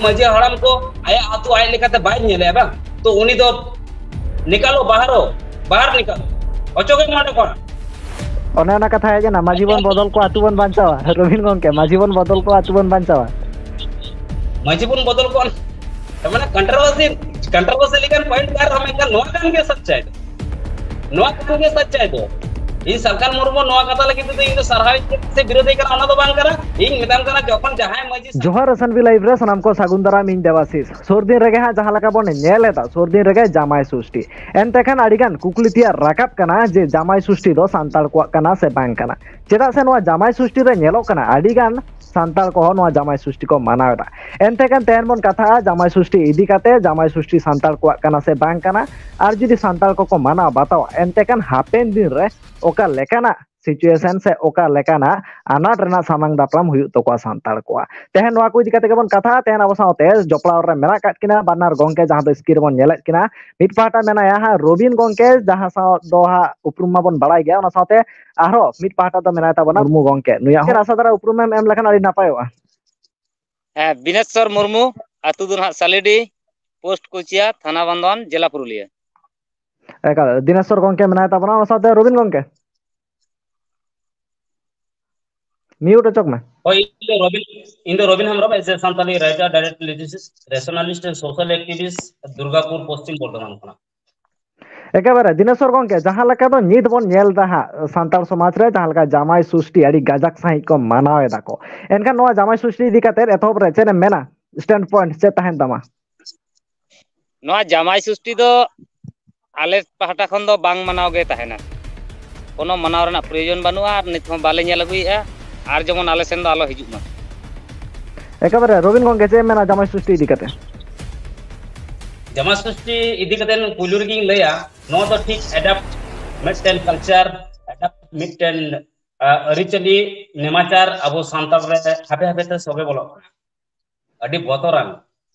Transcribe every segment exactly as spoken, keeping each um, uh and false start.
ᱢᱟᱹᱡᱷᱤ ᱦᱟᱲᱟᱢ ᱠᱚ ᱟᱭᱟᱜ ᱟᱹᱛᱩ ᱟᱡ ᱞᱮᱠᱟᱛᱮ ᱵᱟᱭ ᱧᱮᱞᱮᱜᱼᱟ ᱵᱟᱝ, ᱛᱚ ᱩᱱᱤ ᱫᱚ ᱱᱤᱠᱟᱞᱳ ᱵᱟᱦᱟᱨᱳ, ᱵᱟᱦᱟᱨ ᱱᱤᱠᱟᱞᱳ, ᱚᱪᱚᱜᱮ ᱢᱮ ᱚᱸᱰᱮ ᱠᱷᱚᱱ᱾ ᱚᱱᱮ ᱚᱱᱟ ᱠᱟᱛᱷᱟ ᱦᱮᱡ ᱮᱱᱟ, ᱢᱟᱹᱡᱷᱤ ᱵᱚᱱ ᱵᱚᱫᱚᱞ ᱠᱚᱣᱟ, ᱟᱹᱛᱩ ᱵᱚᱱ ᱵᱟᱧᱪᱟᱣᱟ᱾ ᱨᱚᱵᱤᱱ ᱜᱚᱢᱠᱮ, ᱢᱟᱹᱡᱷᱤ ᱵᱚᱱ ᱵᱚᱫᱚᱞ ᱠᱚᱣᱟ, ᱟᱹᱛᱩ ᱵᱚᱱ ᱵᱟᱧᱪᱟᱣᱟ᱾ ᱢᱟᱹᱡᱷᱤ ᱵᱚᱱ ᱵᱚᱫᱚᱞ ᱠᱚᱣᱟ, ᱢᱟᱱᱮ ᱠᱚᱱᱴᱨᱳᱵᱷᱟᱨᱥᱤ, ᱠᱚᱱᱴᱨᱳᱵᱷᱟᱨᱥᱤ ᱞᱮᱠᱟᱱ ᱯᱚᱭᱮᱱᱴ ᱟᱨ ᱢᱮᱱᱠᱷᱟᱱ ᱱᱚᱣᱟ ᱠᱟᱱ ᱜᱮ ᱥᱟᱪᱪᱟᱭ ᱫᱚ, ᱱᱚᱣᱟ ᱠᱟᱱ ᱜᱮ ᱥᱟᱪᱪᱟᱭ ᱫᱚ᱾ ᱤᱧ ᱥᱟᱞᱠᱷᱟᱱ ᱢᱩᱨᱢᱩ ᱱᱚᱣᱟ ᱠᱟᱛᱷᱟ ᱞᱟᱹᱜᱤᱫ ᱛᱮᱫᱚ ᱤᱧ ᱫᱚ ᱥᱟᱨᱦᱟᱣ ᱤᱧ ᱪᱮᱫ ᱥᱮ ᱵᱤᱨᱳᱫᱷᱤ ᱠᱟᱱᱟ, ᱚᱱᱟ ᱫᱚ ᱵᱟᱝ ᱠᱟᱱᱟ᱾ ᱤᱧ ᱢᱮᱛᱟᱢ ᱠᱟᱱᱟ, ᱡᱚᱠᱷᱚᱱ ᱡᱟᱦᱟᱸᱭ ᱢᱟᱹᱡᱷᱤ ᱥᱟ- ᱡᱚᱦᱟᱨ ᱮᱥ ᱮᱱ ᱵᱤ ᱞᱟᱭᱤᱵᱷ ᱨᱮ ᱥᱟᱱᱟᱢ ᱠᱚ ᱥᱟᱹᱜᱩᱱ ᱫᱟᱨᱟᱢ, ᱤᱧ ᱫᱮᱵᱟᱥᱤᱥ᱾ ᱥᱩᱨ ᱫᱤᱱ ᱨᱮᱜᱮ ᱦᱟᱸᱜ ᱡᱟᱦᱟᱸ ᱞᱮᱠᱟ ᱵᱚᱱ ᱧᱮᱞ ᱮᱫᱟ, ᱥᱩᱨ ᱫᱤᱱ ᱨᱮᱜᱮ ᱡᱟᱢᱟᱭ ᱥᱩᱥᱴᱤ᱾ ᱮᱱᱛᱮ ᱠᱷᱟᱱ ᱟᱹᱰᱤᱜᱟᱱ ᱠᱩᱠᱞᱤ ᱛᱮᱭᱟᱨ ᱨᱟᱠᱟᱵ ᱠᱟᱱᱟ ᱡᱮ ᱡᱟᱢᱟᱭ ᱥᱩᱥᱴᱤ ᱫᱚ ᱥᱟᱱᱛᱟᱲ ᱠᱚᱣᱟᱜ ᱠᱟᱱᱟ ᱥᱮ ᱵᱟᱝ ᱠᱟᱱᱟ? ᱪᱮᱫᱟᱜ ᱥᱮ ᱱᱚᱣᱟ ᱡᱟᱢᱟᱭ ᱥᱩᱥᱴᱤ ᱨᱮ ᱧᱮᱞᱚᱜ ᱠᱟᱱᱟ, ᱟᱹᱰᱤᱜᱟᱱ ᱥᱟᱱᱛᱟᱲ ᱠᱚᱦᱚᱸ ᱱᱚᱣᱟ ᱡᱟᱢᱟᱭ ᱥᱩᱥᱴᱤ ᱠᱚ ᱢᱟᱱᱟᱣ ᱮᱫᱟ᱾ ᱮᱱᱛᱮ ᱠᱷᱟᱱ ᱛᱮᱦᱮᱧ ᱵᱚᱱ ᱠᱟᱛᱷᱟᱜᱼᱟ ᱡᱟᱢᱟᱭ ᱥᱩᱥᱴᱤ ᱤᱫᱤ ᱠᱟᱛᱮ, ᱡᱟᱢᱟᱭ ᱥᱩᱥᱴᱤ ᱥᱟᱱᱛᱟᱲ ᱠᱚᱣᱟᱜ ᱠᱟᱱᱟ ᱥᱮ ᱵᱟᱝ ᱠᱟᱱᱟ, ᱟᱨ ᱡᱩᱫᱤ ᱥᱟᱱᱛᱟᱲ ᱠᱚᱠᱚ ᱢᱟᱱᱟᱣ ᱵᱟᱛᱟᱣᱟ, ᱮᱱᱛᱮ ᱠᱷᱟᱱ ᱦᱟᱯᱮᱱ ᱫᱤᱱ ᱨᱮ ᱚᱠᱟ ᱞᱮᱠᱟᱱᱟᱜ situation ᱥᱮ ᱚᱠᱟ ᱞᱮᱠᱟᱱᱟᱜ ᱟᱱᱟᱴ ᱨᱮᱱᱟᱜ ᱥᱟᱢᱟᱝ ᱫᱟᱯᱨᱟᱢ ᱦᱩᱭᱩᱜ ᱛᱟᱠᱚᱣᱟ ᱥᱟᱱᱛᱟᱲ ᱠᱚᱣᱟᱜ᱾ ᱛᱮᱦᱮᱧ ᱱᱚᱣᱟ ᱠᱚ ᱤᱫᱤ ᱠᱟᱛᱮ ᱜᱮᱵᱚᱱ ᱠᱟᱛᱷᱟᱜᱼᱟ᱾ ᱛᱮᱦᱮᱧ ᱟᱵᱚ ᱥᱟᱶᱛᱮ ᱡᱚᱯᱲᱟᱣ ᱨᱮ ᱢᱮᱱᱟᱜ ᱟᱠᱟᱫ ᱠᱤᱱᱟ ᱵᱟᱱᱟᱨ ᱜᱚᱢᱠᱮ, ᱡᱟᱦᱟᱸ ᱫᱚ screen ᱨᱮᱵᱚᱱ ᱧᱮᱞᱮᱫ ᱠᱤᱱᱟ᱾ ᱢᱤᱫ ᱯᱟᱦᱴᱟ ᱢᱮᱱᱟᱭᱟ ᱦᱟᱸᱜ ᱨᱚᱵᱤᱱ ᱜᱚᱢᱠᱮ, ᱡᱟᱦᱟᱸ ᱥᱟᱶ ᱫᱚ ᱦᱟᱸᱜ ᱩᱯᱨᱩᱢ ᱢᱟᱵᱚᱱ ᱵᱟᱲᱟᱭ ᱜᱮᱭᱟ, ᱚᱱᱟ ᱥᱟᱶᱛᱮ ᱟᱨᱦᱚᱸ ᱢᱤᱫ ᱯᱟᱦᱴᱟ ᱫᱚ ᱢᱮᱱᱟᱭ ᱛᱟᱵᱚᱱᱟ ᱢᱩᱨᱢᱩ ᱜᱚᱢᱠᱮ᱾ ᱱᱩᱭᱟᱜ ᱦᱚᱸ ᱟᱥᱟ ᱫᱷᱟᱨᱟ ᱩᱯᱨᱩᱢ ᱮᱢ ᱮᱢ ᱞᱮᱠᱷᱟᱱ ᱟᱹᱰᱤ ᱱᱟᱯᱟᱭᱚᱜᱼᱟ᱾ ᱦᱮᱸ, ᱵᱤᱱᱮᱥᱥᱚᱨ ᱢᱩᱨᱢᱩ, ᱟᱹᱛᱩ ᱫᱚ ᱱᱟᱦᱟᱜ ᱥᱟᱞᱤᱰᱤ, ᱯᱳᱥᱴ ᱠᱩᱪᱤᱭᱟ, ᱛᱷᱟᱱᱟ ᱵᱟᱱᱫᱚᱣᱟᱱ, ᱡᱮᱞᱟ ᱯᱩᱨᱩᱞᱤᱭᱟᱹ᱾ ᱮᱠᱟᱞ, ᱫᱤᱱᱮᱥᱥᱚᱨ ᱜᱚᱢᱠᱮ ᱢᱮᱱᱟᱭ ᱛᱟᱵᱚᱱᱟ, ᱚᱱᱟ ᱥᱟᱶᱛᱮ ᱨᱚᱵᱤᱱ ᱜᱚᱢᱠᱮ᱾ ᱢᱤᱭᱩᱴ ᱚᱪᱚᱜ ᱢᱮ᱾ ᱦᱳᱭ, ᱤᱧ ᱫᱚ ᱨᱚᱵᱤᱱ, ᱤᱧ ᱫᱚ Robin Hembrom, as a Santali writer, direct lyricist, rationalist and social activist, Durgapur, Paschim Bardhaman ᱠᱷᱚᱱᱟᱜ᱾ ᱮᱠᱮᱵᱟᱨᱮ ᱫᱤᱱᱮᱥᱥᱚᱨ ᱜᱚᱢᱠᱮ, ᱡᱟᱦᱟᱸ ᱞᱮᱠᱟ ᱫᱚ ᱱᱤᱛ ᱵᱚᱱ ᱧᱮᱞ ᱮᱫᱟ ᱦᱟᱸᱜ, ᱥᱟᱱᱛᱟᱲ ᱥᱚᱢᱟᱡᱽ ᱨᱮ ᱡᱟᱦᱟᱸ ᱞᱮᱠᱟ ᱡᱟᱢᱟᱭ ᱥᱩᱥᱴᱤ ᱟᱹᱰᱤ ᱜᱟᱡᱟᱠ ᱥᱟᱺᱦᱤᱡ ᱠᱚ ᱢᱟᱱᱟᱣ ᱮᱫᱟ ᱠᱚ, ᱮᱱᱠᱷᱟᱱ ᱱᱚᱣᱟ ᱡᱟᱢᱟᱭ ᱥᱩᱥᱴᱤ ᱤᱫᱤ ᱠᱟᱛᱮ ᱮᱛᱚᱦᱚᱵ ᱨᱮ ᱪᱮᱫ ᱮᱢ ᱢᱮᱱᱟ? ᱥᱴᱮᱱᱰ ᱯᱚᱭᱮᱱᱴ ᱪᱮᱫ ᱛᱟᱦᱮᱱ ᱛᱟᱢᱟ? ᱱᱚᱣᱟ ᱡᱟᱢᱟᱭ ᱥᱩᱥᱴᱤ ᱫᱚ ᱟᱞᱮ ᱯᱟᱦᱴᱟ ᱠᱷᱚᱱ ᱫᱚ ᱵᱟᱝ ᱢᱟᱱᱟᱣ ᱜᱮ ᱛᱟᱦᱮᱱᱟ᱾ ᱠᱳᱱᱳ ᱢᱟᱱᱟᱣ ᱨᱮᱱᱟᱜ ᱯᱨᱚᱭᱳᱡᱚᱱ ᱵᱟᱹᱱᱩᱜᱼᱟ ᱟᱨ ᱱᱤᱛ ᱦᱚᱸ ᱵᱟᱞᱮ ᱧᱮᱞ ᱟᱹᱜᱩᱭᱮᱫᱼᱟ, ᱟᱨ ᱡᱮᱢᱚᱱ ᱟᱞᱮ ᱥᱮᱱ ᱫᱚ ᱟᱞᱚ ᱦᱤᱡᱩᱜ ᱢᱟ᱾ ᱮᱠᱮᱵᱟᱨᱮ ᱨᱚᱵᱤᱱ ᱜᱚᱢᱠᱮ, ᱪᱮᱫ ᱮᱢ ᱢᱮᱱᱟ ᱡᱟᱢᱟᱭ ᱥᱩᱥᱴᱤ ᱤᱫᱤ ᱠᱟᱛᱮ? ᱡᱟᱢᱟᱭ ᱥᱩᱥᱴᱤ ᱤᱫᱤ ᱠᱟᱛᱮ ᱯᱩᱭᱞᱩ ᱨᱮᱜᱮᱧ ᱞᱟᱹᱭᱟ, ᱱᱚᱣᱟ ᱫᱚ ᱴᱷᱤᱠ ᱮᱰᱟᱯᱴ, ᱢᱤᱫᱴᱮᱱ ᱠᱟᱞᱪᱟᱨ ᱮᱰᱟᱯᱴ, ᱢᱤᱫᱴᱮᱱ ᱟ, ᱟᱹᱨᱤᱪᱟᱹᱞᱤ ᱱᱮᱢᱟᱪᱟᱨ ᱟᱵᱚ ᱥᱟᱱᱛᱟᱲ ᱨᱮ ᱦᱟᱯᱮ ᱦᱟᱯᱮ ᱛᱮ ᱥᱚᱜᱮ ᱵᱚᱞᱚᱜ ᱠᱟᱱᱟ᱾ ᱟᱹᱰᱤ ᱵᱚᱛᱚᱨᱟᱱ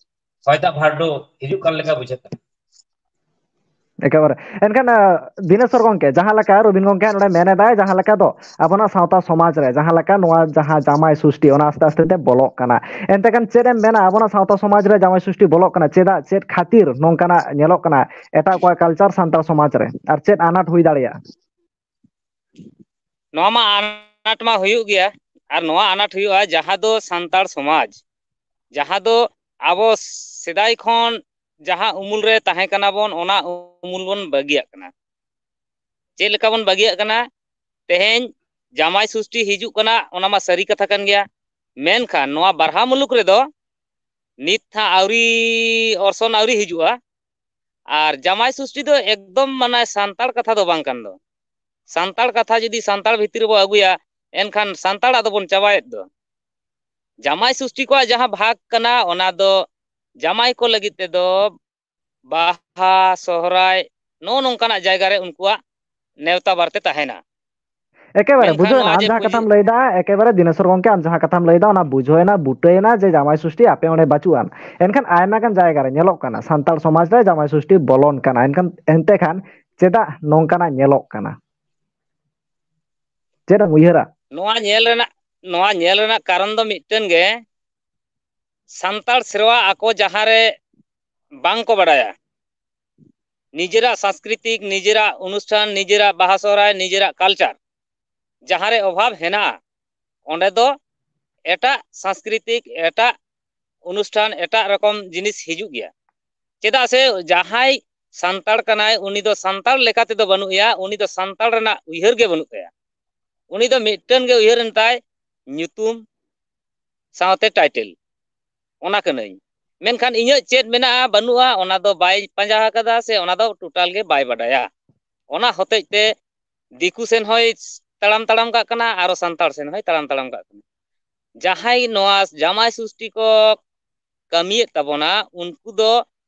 ᱦᱚᱭ ᱫᱟᱜ ᱵᱷᱟᱨᱰᱩ ᱦᱤᱡᱩᱜ ᱠᱟᱱ ᱞᱮᱠᱟ ᱵᱩᱡᱷᱟᱹᱜ ᱠᱟᱱᱟ᱾ ᱮᱠᱮᱵᱟᱨᱮ᱾ ᱮᱱᱠᱷᱟᱱ, ᱟᱸ, ᱫᱤᱱᱮᱥᱣᱚᱨ ᱜᱚᱝᱠᱮ, ᱡᱟᱦᱟᱸ ᱞᱮᱠᱟ ᱨᱚᱵᱤᱱ ᱜᱚᱝᱠᱮ ᱱᱚᱰᱮ ᱢᱮᱱ ᱮᱫᱟᱭ, ᱡᱟᱦᱟᱸ ᱞᱮᱠᱟ ᱫᱚ ᱟᱵᱚᱱᱟᱜ ᱥᱟᱶᱛᱟ ᱥᱚᱢᱟᱡᱽ ᱨᱮ ᱡᱟᱦᱟᱸ ᱞᱮᱠᱟ ᱱᱚᱣᱟ ᱡᱟᱦᱟᱸ ᱡᱟᱢᱟᱭ ᱥᱩᱥᱴᱤ, ᱚᱱᱟ ᱟᱥᱛᱮ ᱟᱥᱛᱮ ᱛᱮ ᱵᱚᱞᱚᱜ ᱠᱟᱱᱟ᱾ ᱮᱱᱛᱮ ᱠᱷᱟᱱ ᱪᱮᱫ ᱮᱢ ᱢᱮᱱᱟ, ᱟᱵᱚᱱᱟᱜ ᱥᱟᱶᱛᱟ ᱥᱚᱢᱟᱡᱽ ᱨᱮ ᱡᱟᱢᱟᱭ ᱥᱩᱥᱴᱤ ᱵᱚᱞᱚᱜ ᱠᱟᱱᱟ, ᱪᱮᱫᱟᱜ, ᱪᱮᱫ ᱠᱷᱟᱹᱛᱤᱨ ᱱᱚᱝᱠᱟᱱᱟᱜ ᱧᱮᱞᱚᱜ ᱠᱟᱱᱟ ᱮᱴᱟᱜ ᱠᱚᱣᱟᱜ culture ᱥᱟᱱᱛᱟᱲ ᱥᱚᱢᱟᱡᱽ ᱨᱮ, ᱟᱨ ᱪᱮᱫ ᱟᱱᱟᱴ ᱦᱩᱭ ᱫᱟᱲᱮᱭᱟᱜᱼᱟ? ᱱᱚᱣᱟ ᱢᱟ ᱟᱱᱟᱴ ᱢᱟ ᱦᱩᱭᱩᱜ ᱜᱮᱭᱟ, ᱟᱨ ᱱᱚᱣᱟ ᱟᱱᱟᱴ ᱦᱩᱭᱩᱜᱼᱟ ᱡᱟᱦᱟᱸ ᱫᱚ ᱥᱟᱱᱛᱟᱲ ᱥᱚᱢᱟᱡᱽ, ᱡᱟᱦᱟᱸ ᱫᱚ ᱟᱵᱚ ᱥᱮᱫᱟᱭ ᱠᱷᱚᱱ ᱡᱟᱦᱟᱸ ᱩᱢᱩᱞ ᱨᱮ ᱛᱟᱦᱮᱸ ᱠᱟᱱᱟ ᱵᱚᱱ, ᱚᱱᱟ ᱩᱢᱩᱞ ᱵᱚᱱ ᱵᱟᱹᱜᱤᱭᱟᱜ ᱠᱟᱱᱟ᱾ ᱪᱮᱫ ᱞᱮᱠᱟ ᱵᱚᱱ ᱵᱟᱹᱜᱤᱭᱟᱜ ᱠᱟᱱᱟ? ᱛᱮᱦᱮᱧ ᱡᱟᱢᱟᱭ ᱥᱩᱥᱴᱤ ᱦᱤᱡᱩᱜ ᱠᱟᱱᱟ, ᱚᱱᱟ ᱢᱟ ᱥᱟᱹᱨᱤ ᱠᱟᱛᱷᱟ ᱠᱟᱱ ᱜᱮᱭᱟ, ᱢᱮᱱᱠᱷᱟᱱ ᱱᱚᱣᱟ ᱵᱟᱨᱦᱟ ᱢᱩᱞᱩᱠ ᱨᱮᱫᱚ ᱱᱤᱛ ᱦᱟᱸᱜ ᱟᱹᱣᱨᱤ, ᱚᱨᱥᱚᱝ ᱟᱹᱣᱨᱤ ᱦᱤᱡᱩᱜᱼᱟ᱾ ᱟᱨ ᱡᱟᱢᱟᱭ ᱥᱩᱥᱴᱤ ᱫᱚ ᱮᱠᱫᱚᱢ ᱢᱟᱱᱮ ᱥᱟᱱᱛᱟᱲ ᱠᱟᱛᱷᱟ ᱫᱚ ᱵᱟᱝ ᱠᱟᱱ ᱫᱚ᱾ ᱥᱟᱱᱛᱟᱲ ᱠᱟᱛᱷᱟ ᱡᱩᱫᱤ ᱥᱟᱱᱛᱟᱲ ᱵᱷᱤᱛᱤᱨ ᱨᱮᱵᱚ ᱟᱹᱜᱩᱭᱟ, ᱮᱱᱠᱷᱟᱱ ᱥᱟᱱᱛᱟᱲᱟᱜ ᱫᱚᱵᱚᱱ ᱪᱟᱵᱟᱭᱮᱫ ᱫᱚ᱾ ᱡᱟᱢᱟᱭ ᱥᱩᱥᱴᱤ ᱠᱚᱣᱟᱜ ᱡᱟᱦᱟᱸ ᱵᱷᱟᱜᱽ ᱠᱟᱱᱟ, ᱚᱱᱟ ᱫᱚ ᱡᱟᱢᱟᱭ ᱠᱚ ᱞᱟᱹᱜᱤᱫ ᱛᱮᱫᱚ ᱵᱟᱦᱟ, ᱥᱚᱦᱨᱟᱭ, ᱱᱚᱜᱼᱚ ᱱᱚᱝᱠᱟᱱᱟᱜ ᱡᱟᱭᱜᱟ ᱨᱮ ᱩᱱᱠᱩᱣᱟᱜ ᱱᱮᱣᱛᱟ ᱵᱟᱨᱛᱮ ᱛᱟᱦᱮᱱᱟ᱾ ᱮᱠᱮᱵᱟᱨᱮ ᱢᱮᱱᱠᱷᱟᱱ ᱵᱩᱡᱷᱟᱹᱣᱮᱱᱟ ᱱᱚᱣᱟ ᱟᱢ ᱡᱮ ᱡᱟᱦᱟᱸ ᱯᱟᱹᱦᱤᱞ ᱠᱟᱛᱷᱟᱢ ᱞᱟᱹᱭᱫᱟ, ᱮᱠᱮᱵᱟᱨᱮ ᱫᱤᱱᱮᱥᱚᱨ ᱜᱚᱝᱠᱮ, ᱟᱢ ᱡᱟᱦᱟᱸ ᱠᱟᱛᱷᱟᱢ ᱞᱟᱹᱭᱫᱟ ᱚᱱᱟ ᱵᱩᱡᱷᱟᱹᱣᱮᱱᱟ, ᱵᱩᱴᱟᱹᱭᱮᱱᱟ ᱡᱮ ᱡᱟᱢᱟᱭ ᱥᱩᱥᱴᱤ ᱟᱯᱮ ᱚᱸᱰᱮ ᱵᱟᱹᱪᱩᱜ ᱟᱱ᱾ ᱮᱱᱠᱷᱟᱱ ᱟᱭᱢᱟ ᱜᱟᱱ ᱡᱟᱭᱜᱟ ᱨᱮ ᱧᱮᱞᱚᱜ ᱠᱟᱱᱟ ᱥᱟᱱᱛᱟᱲ ᱥᱚᱢᱟᱡᱽ ᱨᱮ ᱡᱟᱢᱟᱭ ᱥᱩᱥᱴᱤ ᱵᱚᱞᱚᱱ ᱠᱟᱱᱟ᱾ ᱮᱱᱠᱷᱟᱱ ᱮᱱᱛᱮ ᱠᱷᱟᱱ ᱪᱮᱫᱟᱜ ᱱᱚᱝᱠᱟᱱᱟᱜ ᱧᱮᱞᱚᱜ ᱠᱟᱱᱟ? ᱪᱮᱫ ᱮᱢ ᱩᱭᱦᱟᱹᱨᱟ? ᱱᱚᱣᱟ ᱧᱮᱞ ᱨᱮᱱᱟᱜ, ᱱᱚᱣᱟ ᱧᱮᱞ ᱨᱮᱱᱟᱜ ᱠᱟᱨᱚᱱ ᱫᱚ ᱢᱤᱫᱴᱮᱱ ᱜᱮ, ᱥᱟᱱᱛᱟᱲ ᱥᱮᱨᱣᱟ ᱟᱠᱚ ᱡᱟᱦᱟᱸ ᱨᱮ ᱵᱟᱝ ᱠᱚ ᱵᱟᱰᱟᱭᱟ, ᱱᱤᱡᱮᱨᱟᱜ ᱥᱟᱝᱥᱠᱨᱤᱛᱤᱠ, ᱱᱤᱡᱮᱨᱟᱜ ᱚᱱᱩᱥᱴᱷᱟᱱ, ᱱᱤᱡᱮᱨᱟᱜ ᱵᱟᱦᱟ ᱥᱚᱦᱨᱟᱭ, ᱱᱤᱡᱮᱨᱟᱜ culture ᱡᱟᱦᱟᱸ ᱨᱮ ᱚᱵᱷᱟᱵᱽ ᱦᱮᱱᱟᱜᱼᱟ, ᱚᱸᱰᱮ ᱫᱚ ᱮᱴᱟᱜ ᱥᱟᱝᱥᱠᱨᱤᱛᱤᱠ, ᱮᱴᱟᱜ ᱚᱱᱩᱥᱴᱷᱟᱱ, ᱮᱴᱟᱜ ᱨᱚᱠᱚᱢ ᱡᱤᱱᱤᱥ ᱦᱤᱡᱩᱜ ᱜᱮᱭᱟ᱾ ᱪᱮᱫᱟᱜ ᱥᱮ ᱡᱟᱦᱟᱸᱭ ᱥᱟᱱᱛᱟᱲ ᱠᱟᱱᱟᱭ, ᱩᱱᱤ ᱫᱚ ᱥᱟᱱᱛᱟᱲ ᱞᱮᱠᱟ ᱛᱮᱫᱚ ᱵᱟᱹᱱᱩᱜ ᱮᱭᱟ, ᱩᱱᱤ ᱫᱚ ᱥᱟᱱᱛᱟᱲ ᱨᱮᱱᱟᱜ ᱩᱭᱦᱟᱹᱨ ᱜᱮ ᱵᱟᱹᱱᱩᱜ ᱛᱟᱭᱟ᱾ ᱩᱱᱤ ᱫᱚ ᱢᱤᱫᱴᱮᱱ ᱜᱮ ᱩᱭᱦᱟᱹᱨ ᱮᱱ ᱛᱟᱭ, ᱧᱩᱛᱩᱢ ᱥᱟᱶᱛᱮ title, ᱚᱱᱟ ᱠᱟᱹᱱᱟᱹᱧ᱾ ᱢᱮᱱᱠᱷᱟᱱ ᱤᱧᱟᱹᱜ ᱪᱮᱫ ᱢᱮᱱᱟᱜᱼᱟ ᱵᱟᱹᱱᱩᱜᱼᱟ, ᱚᱱᱟ ᱫᱚ ᱵᱟᱭ ᱯᱟᱸᱡᱟ ᱟᱠᱟᱫᱟ, ᱥᱮ ᱚᱱᱟ ᱫᱚ total ᱜᱮ ᱵᱟᱭ ᱵᱟᱰᱟᱭᱟ᱾ ᱚᱱᱟ ᱦᱚᱛᱮᱡ ᱛᱮ ᱫᱤᱠᱩ ᱥᱮᱱ ᱦᱚᱸᱭ ᱛᱟᱲᱟᱢ ᱛᱟᱲᱟᱢ ᱠᱟᱜ ᱠᱟᱱᱟ, ᱟᱨᱚ ᱥᱟᱱᱛᱟᱲ ᱥᱮᱱ ᱦᱚᱸᱭ ᱛᱟᱲᱟᱢ ᱛᱟᱲᱟᱢ ᱠᱟᱜ ᱠᱟᱱᱟ᱾ ᱡᱟᱦᱟᱸᱭ ᱱᱚᱣᱟ ᱡᱟᱢᱟᱭ ᱥᱩᱥᱴᱤ ᱠᱚ ᱠᱟᱹᱢᱤᱭᱮᱫ ᱛᱟᱵᱚᱱᱟ, ᱩᱱᱠᱩ ᱫᱚ